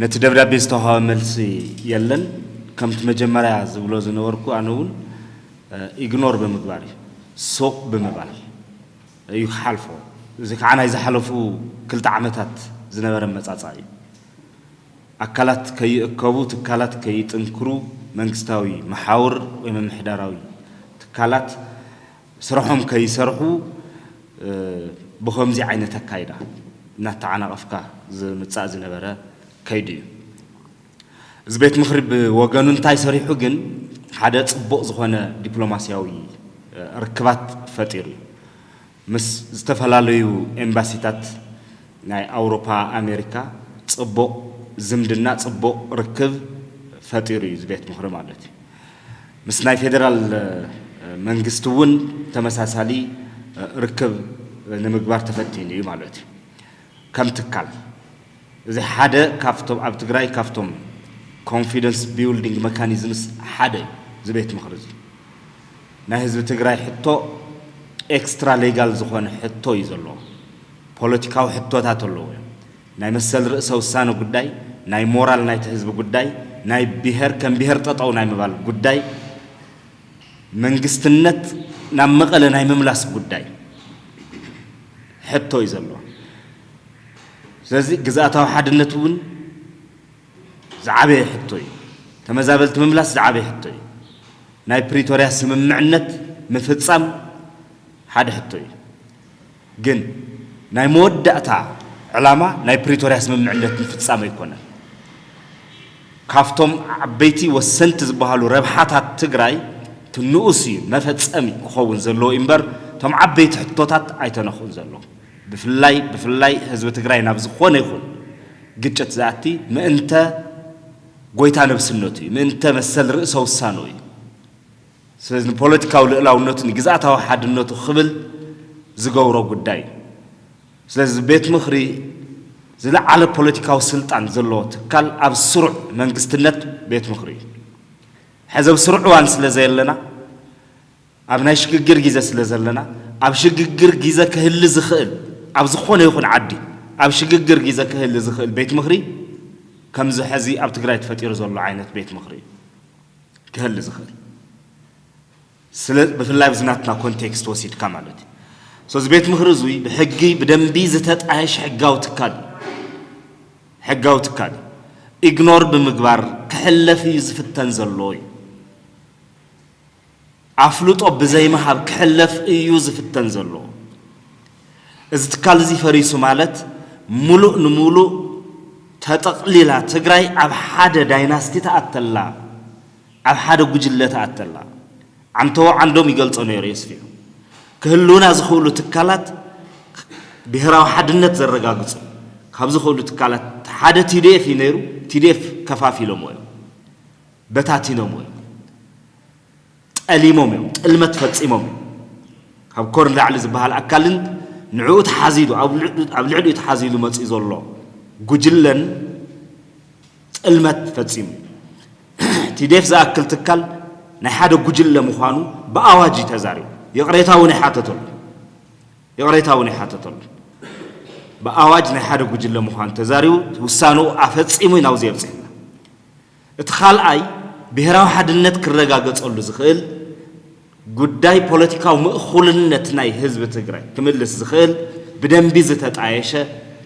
ነቲ ደብዳቤ ዝተዋህበ መልሲ የለን። ከምቲ መጀመርያ ዝብሎ ዝነበርኩ ኣነ እውን፣ እ፣ ኢግኖር ብምግባር እዩ፣ ሱቕ ብምባል እዩ ክሓልፎ። እዚ ከዓ ናይ ዝሓለፉ ክልተ ዓመታት ዝነበረ መጻጻ እዩ። ኣካላት ከይእከቡ፣ ትካላት ከይጥንክሩ፣ መንግስታዊ መሓውር ወይ ምምሕዳራዊ ትካላት ስርሖም ከይሰርሑ፣ እ፣ ብኸምዚ ዓይነት ኣካይዳ እናተዓናቐፍካ ዝምጻእ ዝነበረ ከይዲ እዩ። እዚ ቤት ምኽሪ ብወገኑ እንታይ ሰሪሑ ግን ሓደ ጽቡቕ ዝኾነ ዲፕሎማስያዊ፣ እ፣ ርክባት ፈጢሩ እዩ። ምስ ዝተፈላለዩ ኤምባሲታት ናይ ኣውሮፓ፣ ኣሜሪካ ጽቡቕ ዝምድና፣ ጽቡቕ ርክብ ፈጢሩ እዩ እዚ ቤት ምኽሪ ማለት እዩ። ምስ ናይ ፌደራል፣ እ፣ መንግስቲ እውን ተመሳሳሊ፣ እ፣ ርክብ ንምግባር ተፈቲኑ እዩ ማለት እዩ። ከም ትካል፣ እዚ ሓደ ካብቶም ኣብ ትግራይ ካብቶም ኮንፊደንስ ቢልዲንግ መካኒዝምስ ሓደ እዩ። እዚ ቤት ምኽሪ እዚ ናይ ህዝቢ ትግራይ ሕቶ ኤክስትራ ሌጋል ዝኾነ ሕቶ እዩ ዘለዎ። ፖለቲካዊ ሕቶታት ኣለዎ እዮም። ናይ መሰል ርእሰ ውሳነ ጉዳይ፣ ናይ ሞራል ናይቲ ህዝቢ ጉዳይ፣ ናይ ብሄር ከም ብሄር ጠጠው ናይ ምባል ጉዳይ፣ መንግስትነት ናብ መቐለ ናይ ምምላስ ጉዳይ ሕቶ እዩ ዘለዎ። ስለዚ ግዝኣታዊ ሓድነት እውን ዝዓበየ ሕቶ እዩ። ተመዛበልቲ ምምላስ ዝዓበየ ሕቶ እዩ። ናይ ፕሪቶርያ ስምምዕነት ምፍጻም ሓደ ሕቶ እዩ። ግን ናይ መወዳእታ ዕላማ ናይ ፕሪቶርያ ስምምዕነት ምፍጻም ኣይኮነን። ካብቶም ዓበይቲ ወሰንቲ ዝበሃሉ ረብሓታት ትግራይ እቲ ንኡስ እዩ መፈጸሚ ክኸውን ዘለዎ እዩ እምበር፣ እቶም ዓበይቲ ሕቶታት ኣይተነኽኡን ዘለዉ። ብፍላይ፣ ብፍላይ ህዝቢ ትግራይ ናብ ዝኾነ ይኹን ግጭት ዝኣቲ ምእንተ ጎይታ ነብስነቱ እዩ፣ ምእንተ መሰል ርእሰ ውሳኑ እዩ። ስለዚ ንፖለቲካዊ ልእላውነቱ፣ ንግዝኣታዊ ሓድነቱ ክብል ዝገብሮ ጉዳይ እዩ። ስለዚ ቤት ምኽሪ ዝለዓለ ፖለቲካዊ ስልጣን ዘለዎ ትካል ኣብ ስሩዕ መንግስትነት ቤት ምኽሪ እዩ። ሕዚ ኣብ ስሩዕ እዋን ስለ ዘየለና፣ ኣብ ናይ ሽግግር ግዜ ስለ ዘለና፣ ኣብ ሽግግር ግዜ ክህሊ ዝኽእል፣ ኣብ ዝኾነ ይኹን ዓዲ ኣብ ሽግግር ግዜ ክህሊ ዝኽእል ቤት ምኽሪ ከምዚ ሕዚ ኣብ ትግራይ ተፈጢሩ ዘሎ ዓይነት ቤት ምኽሪ እዩ ክህሊ ዝኽእል። ስለ፣ ብፍላይ ኣብዚ ናትና ኮንቴክስት ወሲድካ ማለት እዩ። ሶ እዚ ቤት ምኽሪ እዙይ ብሕጊ ብደንቢ ዝተጣየሽ ሕጋዊ ትካል እዩ። ሕጋዊ ትካል እዩ። ኢግኖር ብምግባር ክሕለፍ እዩ ዝፍተን ዘሎ እዩ። ኣፍልጦ ብዘይምሃብ ክሕለፍ እዩ ዝፍተን ዘሎ። እዚ ትካል እዚ ፈሪሱ ማለት ሙሉእ ንሙሉእ ተጠቕሊላ ትግራይ ኣብ ሓደ ዳይናስቲ ተኣተላ፣ ኣብ ሓደ ጉጅለ ተኣተላ። ዓንተቦ ዓንዶም ይገልጾ ነይሩ የስፊሑ። ክህልውና ዝኽእሉ ትካላት ብሄራዊ ሓድነት ዘረጋግጹ ካብ ዝኽእሉ ትካላት ሓደ ቲዲኤፍ እዩ ነይሩ። ቲዲኤፍ ከፋፊሎምዎ እዮም፣ በታቲኖምዎ እዮም። ጠሊሞም እዮም፣ ጥልመት ፈጺሞም እዮም። ካብ ኮር ንላዕሊ ዝበሃል ኣካልን ንዕኡ ተሓዚሉ፣ ኣብ ልዕ-፣ ኣብ ልዕሊኡ ተሓዚሉ መጺኡ ዘሎ ጉጅለን ጥልመት ፈጺሙ። ቲዴፍ ዝኣክል ትካል ናይ ሓደ ጉጅለ ምዃኑ ብኣዋጅ እዩ ተዛሪቡ። ይቕሬታ እውን ይሓተተሉ። ይቕሬታ እውን ይሓተተሉ። ብኣዋጅ ናይ ሓደ ጉጅለ ምዃን ተዛሪቡ፣ ውሳንኡ ኣፈጺሙ እዩ ናብዚ የብጽሕና። እቲ ካልኣይ፣ ብሄራዊ ሓድነት ክረጋገጸሉ ዝኽእል፣ ጉዳይ ፖለቲካዊ ምእኹልነት ናይ ህዝቢ ትግራይ ክምልስ ዝኽእል፣ ብደንቢ ዝተጣየሸ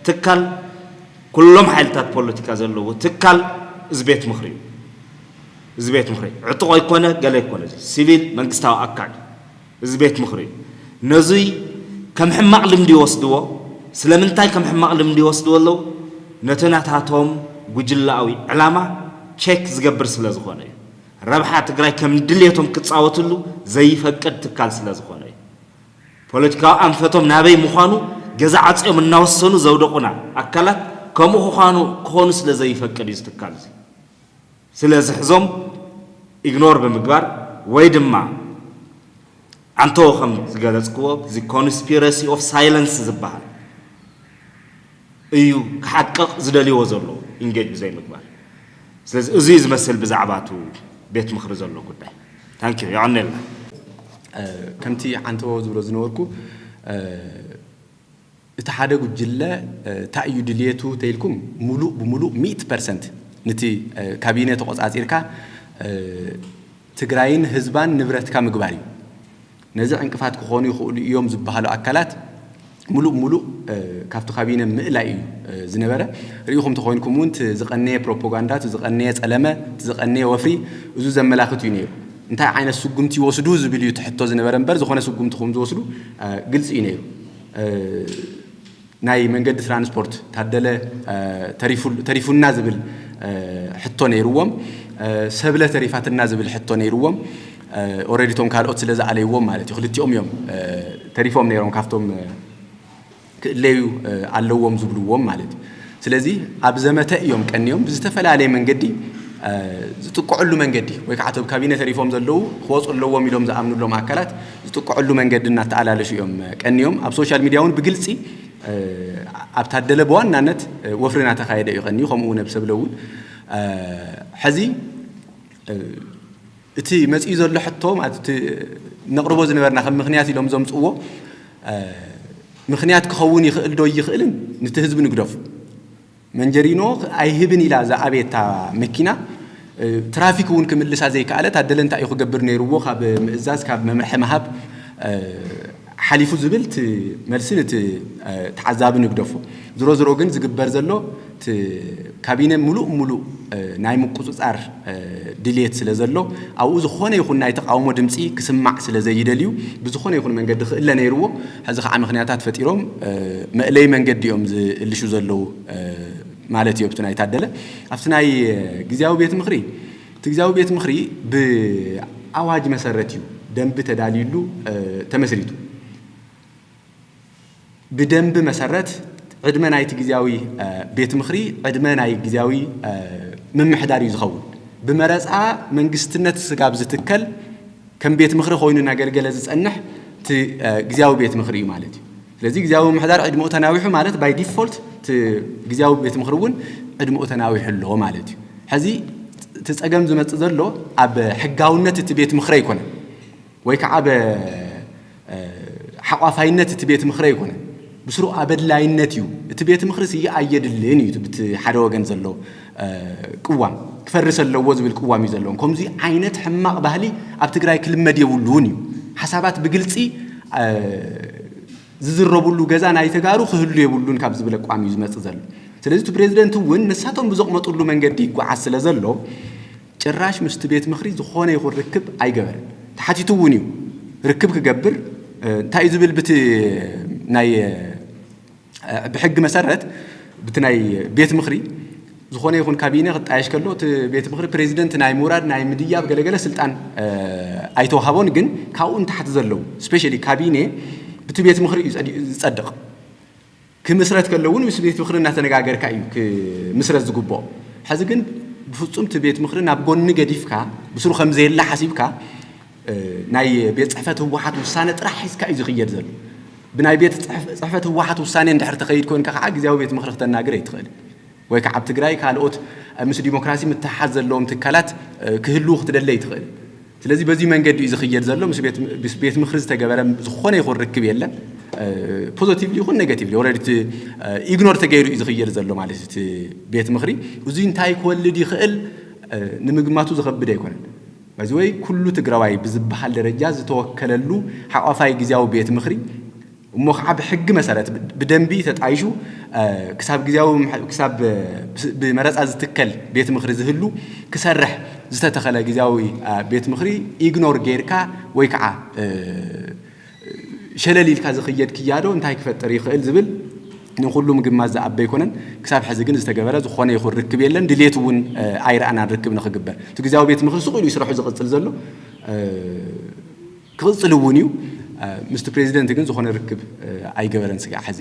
ትካል፣ ኩሎም ሓይልታት ፖለቲካ ዘለዎ ትካል፣ እዚ ቤት ምኽሪ እዩ። እዚ ቤት ምኽሪ ዕጡቕ ኣይኮነ፣ ገለ ኣይኮነ፣ እዚ ሲቪል መንግስታዊ ኣካል እዩ። እዚ ቤት ምኽሪ እዩ። ነዙይ ከም ሕማቕ ልምዲ ይወስድዎ። ስለምንታይ ከም ሕማቕ ልምዲ ይወስድዎ ኣለዉ? ነቲ ናታቶም ጉጅላዊ ዕላማ ቸክ ዝገብር ስለ ዝኾነ እዩ። ረብሓ ትግራይ ከም ድሌቶም ክጻወትሉ ዘይፈቅድ ትካል ስለ ዝኾነ እዩ። ፖለቲካዊ ኣንፈቶም ናበይ ምዃኑ ገዛ ዓጽዮም እናወሰኑ ዘውደቑና ኣካላት ከምኡ ክዃኑ፣ ክኾኑ ስለ ዘይፈቅድ እዩ እዚ ትካል እዚ። ስለ ዝሕዞም ኢግኖር ብምግባር ወይ ድማ ኣንቶ ከም ዝገለጽክዎ እዚ ኮንስፒረሲ ኦፍ ሳይለንስ ዝበሃል እዩ ክሓቅቕ ዝደልይዎ ዘሎ ኢንጌጅ ብዘይ ምግባር። ስለዚ እዚ እዩ ዝመስል ብዛዕባ እቲ ቤት ምኽሪ ዘሎ ጉዳይ። ታንኪዩ፣ የቐኔልና። ከምቲ ዓንተቦ ዝብሎ ዝነበርኩ እቲ ሓደ ጉጅለ እንታይ እዩ ድልየቱ ተይልኩም ሙሉእ ብሙሉእ ሚእቲ ፐርሰንት ንቲ ካቢነ ተቆፃፂርካ ትግራይን ህዝባን ንብረትካ ምግባር እዩ። ነዚ ዕንቅፋት ክኾኑ ይኽእሉ እዮም ዝበሃሉ ኣካላት ሙሉእ ሙሉእ ካብቲ ካቢነ ምእላይ እዩ ዝነበረ። ርኢኹም ተኾይንኩም እውን እቲ ዝቐነየ ፕሮፓጋንዳ፣ እቲ ዝቐነየ ፀለመ፣ እቲ ዝቐነየ ወፍሪ እዙ ዘመላኽት እዩ ነይሩ። እንታይ ዓይነት ስጉምቲ ይወስዱ ዝብል እዩ እቲ ሕቶ ዝነበረ እምበር ዝኾነ ስጉምቲ ከም ዝወስዱ ግልፂ እዩ ነይሩ። ናይ መንገዲ ትራንስፖርት ታደለ ተሪፉና ዝብል ሕቶ ነይርዎም፣ ሰብለ ተሪፋትና ዝብል ሕቶ ነይርዎም። ኦረዲ ቶም ካልኦት ስለ ዝኣለይዎም ማለት እዩ። ክልቲኦም እዮም ተሪፎም ነይሮም ካብቶም ክእለዩ ኣለዎም ዝብልዎም ማለት እዩ። ስለዚ ኣብ ዘመተ እዮም ቀንዮም ብዝተፈላለየ መንገዲ ዝጥቅዕሉ መንገዲ ወይ ከዓ ቶም ካቢነ ተሪፎም ዘለዉ ክወፁ ኣለዎም ኢሎም ዝኣምኑሎም ኣካላት ዝጥቅዕሉ መንገዲ እናተኣላለሹ እዮም ቀንዮም። ኣብ ሶሻል ሚድያ እውን ብግልፂ ኣብ ታደለ ብዋናነት ወፍሪ እናተኻየደ እዩ ቀንዩ፣ ከምኡ እውን ኣብ ሰብለ እውን። ሕዚ እቲ መፂኡ ዘሎ ሕቶ ማለት እቲ ነቕርቦ ዝነበርና ከም ምኽንያት ኢሎም ዘምፅዎ ምኽንያት ክኸውን ይኽእል ዶ ይኽእልን ንቲ ህዝቢ ንግደፉ። መንጀሪኖ ኣይህብን ኢላ ዝኣበየታ መኪና ትራፊክ እውን ክምልሳ ዘይከኣለ ታደለ እንታይ እዩ ክገብር ነይርዎ ካብ ምእዛዝ ካብ መምርሒ ምሃብ ሓሊፉ ዝብል እቲ መልሲ ንቲ ተዓዛቢ ንግደፎ። ዝሮ ዝሮ ግን ዝግበር ዘሎ እቲ ካቢነ ሙሉእ ሙሉእ ናይ ምቁፅፃር ድልየት ስለ ዘሎ ኣብኡ ዝኾነ ይኹን ናይ ተቃውሞ ድምፂ ክስማዕ ስለ ዘይደልዩ ብዝኾነ ይኹን መንገዲ ክእለ ነይርዎ። ሕዚ ከዓ ምክንያታት ፈጢሮም መእለይ መንገዲ እዮም ዝእልሹ ዘለዉ ማለት እዩ። ኣብቲ ናይ ታደለ ኣብቲ ናይ ግዝያዊ ቤት ምኽሪ እቲ ግዝያዊ ቤት ምኽሪ ብኣዋጅ መሰረት እዩ ደንቢ ተዳልዩሉ ተመስሪቱ። ብደንቢ መሰረት ዕድመ ናይቲ ግዝያዊ ቤት ምኽሪ ዕድመ ናይ ግዝያዊ ምምሕዳር እዩ ዝኸውን። ብመረፃ መንግስትነት ስጋብ ዝትከል ከም ቤት ምኽሪ ኮይኑ እናገልገለ ዝፀንሕ እቲ ግዝያዊ ቤት ምኽሪ እዩ ማለት እዩ። ስለዚ ግዝያዊ ምምሕዳር ዕድመኡ ተናዊሑ ማለት ባይ ዲፎልት እቲ ግዝያዊ ቤት ምኽሪ እውን ዕድመኡ ተናዊሑ ኣሎ ማለት እዩ። ሕዚ እቲ ፀገም ዝመፅእ ዘሎ ኣብ ሕጋውነት እቲ ቤት ምኽሪ ኣይኮነን። ወይ ከዓ ብ ሓቋፋይነት እቲ ቤት ምኽሪ ኣይኮነን፣ ብስሩ ኣበድላይነት እዩ። እቲ ቤት ምኽሪ ስየ ኣየድልን እዩ ብቲ ሓደ ወገን ዘሎ ቅዋም ክፈርስ ኣለዎ ዝብል ቅዋም እዩ ዘለዎም። ከምዚ ዓይነት ሕማቕ ባህሊ ኣብ ትግራይ ክልመድ የብሉን እዩ። ሓሳባት ብግልፂ ዝዝረብሉ ገዛ ናይ ተጋሩ ክህሉ የብሉን ካብ ዝብል ኣቋም እዩ ዝመፅእ ዘሎ። ስለዚ እቲ ፕሬዚደንት እውን ንሳቶም ብዘቕመጥሉ መንገዲ ይጓዓዝ ስለ ዘሎ ጭራሽ ምስቲ ቤት ምኽሪ ዝኾነ ይኹን ርክብ ኣይገበረን። ተሓቲቱ እውን እዩ ርክብ ክገብር እንታይ እዩ ዝብል ብቲ ናይ ብሕጊ መሰረት ብቲ ናይ ቤት ምኽሪ ዝኾነ ይኹን ካቢነ ክጣየሽ ከሎ እቲ ቤት ምኽሪ ፕሬዚደንት ናይ ምውራድ ናይ ምድያብ ገለገለ ስልጣን ኣይተዋሃቦን። ግን ካብኡ ንታሕቲ ዘለዉ ስፔሻሊ ካቢነ ብቲ ቤት ምኽሪ እዩ ዝፀድቕ። ክምስረት ከሎ እውን ምስ ቤት ምኽሪ እናተነጋገርካ እዩ ክምስረት ዝግብኦ። ሕዚ ግን ብፍፁም እቲ ቤት ምኽሪ ናብ ጎኒ ገዲፍካ ብስሩ ከም ዘየለ ሓሲብካ ናይ ቤት ፅሕፈት ህወሓት ውሳነ ጥራሕ ሒዝካ እዩ ዝኽየድ ዘሎ። ብናይ ቤት ፅሕፈት ህወሓት ውሳነ እንድሕር ተኸይድ ኮይንካ ከዓ ግዝያዊ ቤት ምኽሪ ክተናግር ኣይትኽእል ወይ ከዓ ኣብ ትግራይ ካልኦት ምስ ዲሞክራሲ ምትሓዝ ዘለዎም ትካላት ክህልዉ ክትደለ ኣይትኽእል። ስለዚ በዚ መንገዲ እዩ ዝኽየድ ዘሎ። ምስ ቤት ምኽሪ ዝተገበረ ዝኾነ ይኹን ርክብ የለን። ፖዘቲቭሊ ይኹን ኔጋቲቭሊ ኦልሬዲ ኢግኖር ተገይሩ እዩ ዝኽየድ ዘሎ ማለት እዩ። እቲ ቤት ምኽሪ እዚ እንታይ ክወልድ ይኽእል ንምግማቱ ዝኸብድ ኣይኮነን። በዚ ወይ ኩሉ ትግራዋይ ብዝበሃል ደረጃ ዝተወከለሉ ሓቋፋይ ግዜያዊ ቤት ምኽሪ እሞ ከዓ ብሕጊ መሰረት ብደንቢ ተጣይሹ ክሳብ ግዜያዊ ክሳብ ብመረፃ ዝትከል ቤት ምኽሪ ዝህሉ ክሰርሕ ዝተተኸለ ግዜያዊ ቤት ምኽሪ ኢግኖር ጌርካ ወይ ከዓ ሸለል ኢልካ ዝኽየድ ክያዶ እንታይ ክፈጥር ይኽእል ዝብል ንኩሉ ምግማት ዝኣበ ኣይኮነን። ክሳብ ሕዚ ግን ዝተገበረ ዝኾነ ይኹን ርክብ የለን። ድሌት እውን ኣይረኣናን ርክብ ንክግበር። እቲ ግዜያዊ ቤት ምኽሪ ስቕ ኢሉ ስርሑ ዝቕፅል ዘሎ ክቕፅል እውን እዩ። ምስቲ ፕሬዚደንት ግን ዝኾነ ርክብ ኣይገበረን ስጋዕ ሕዚ።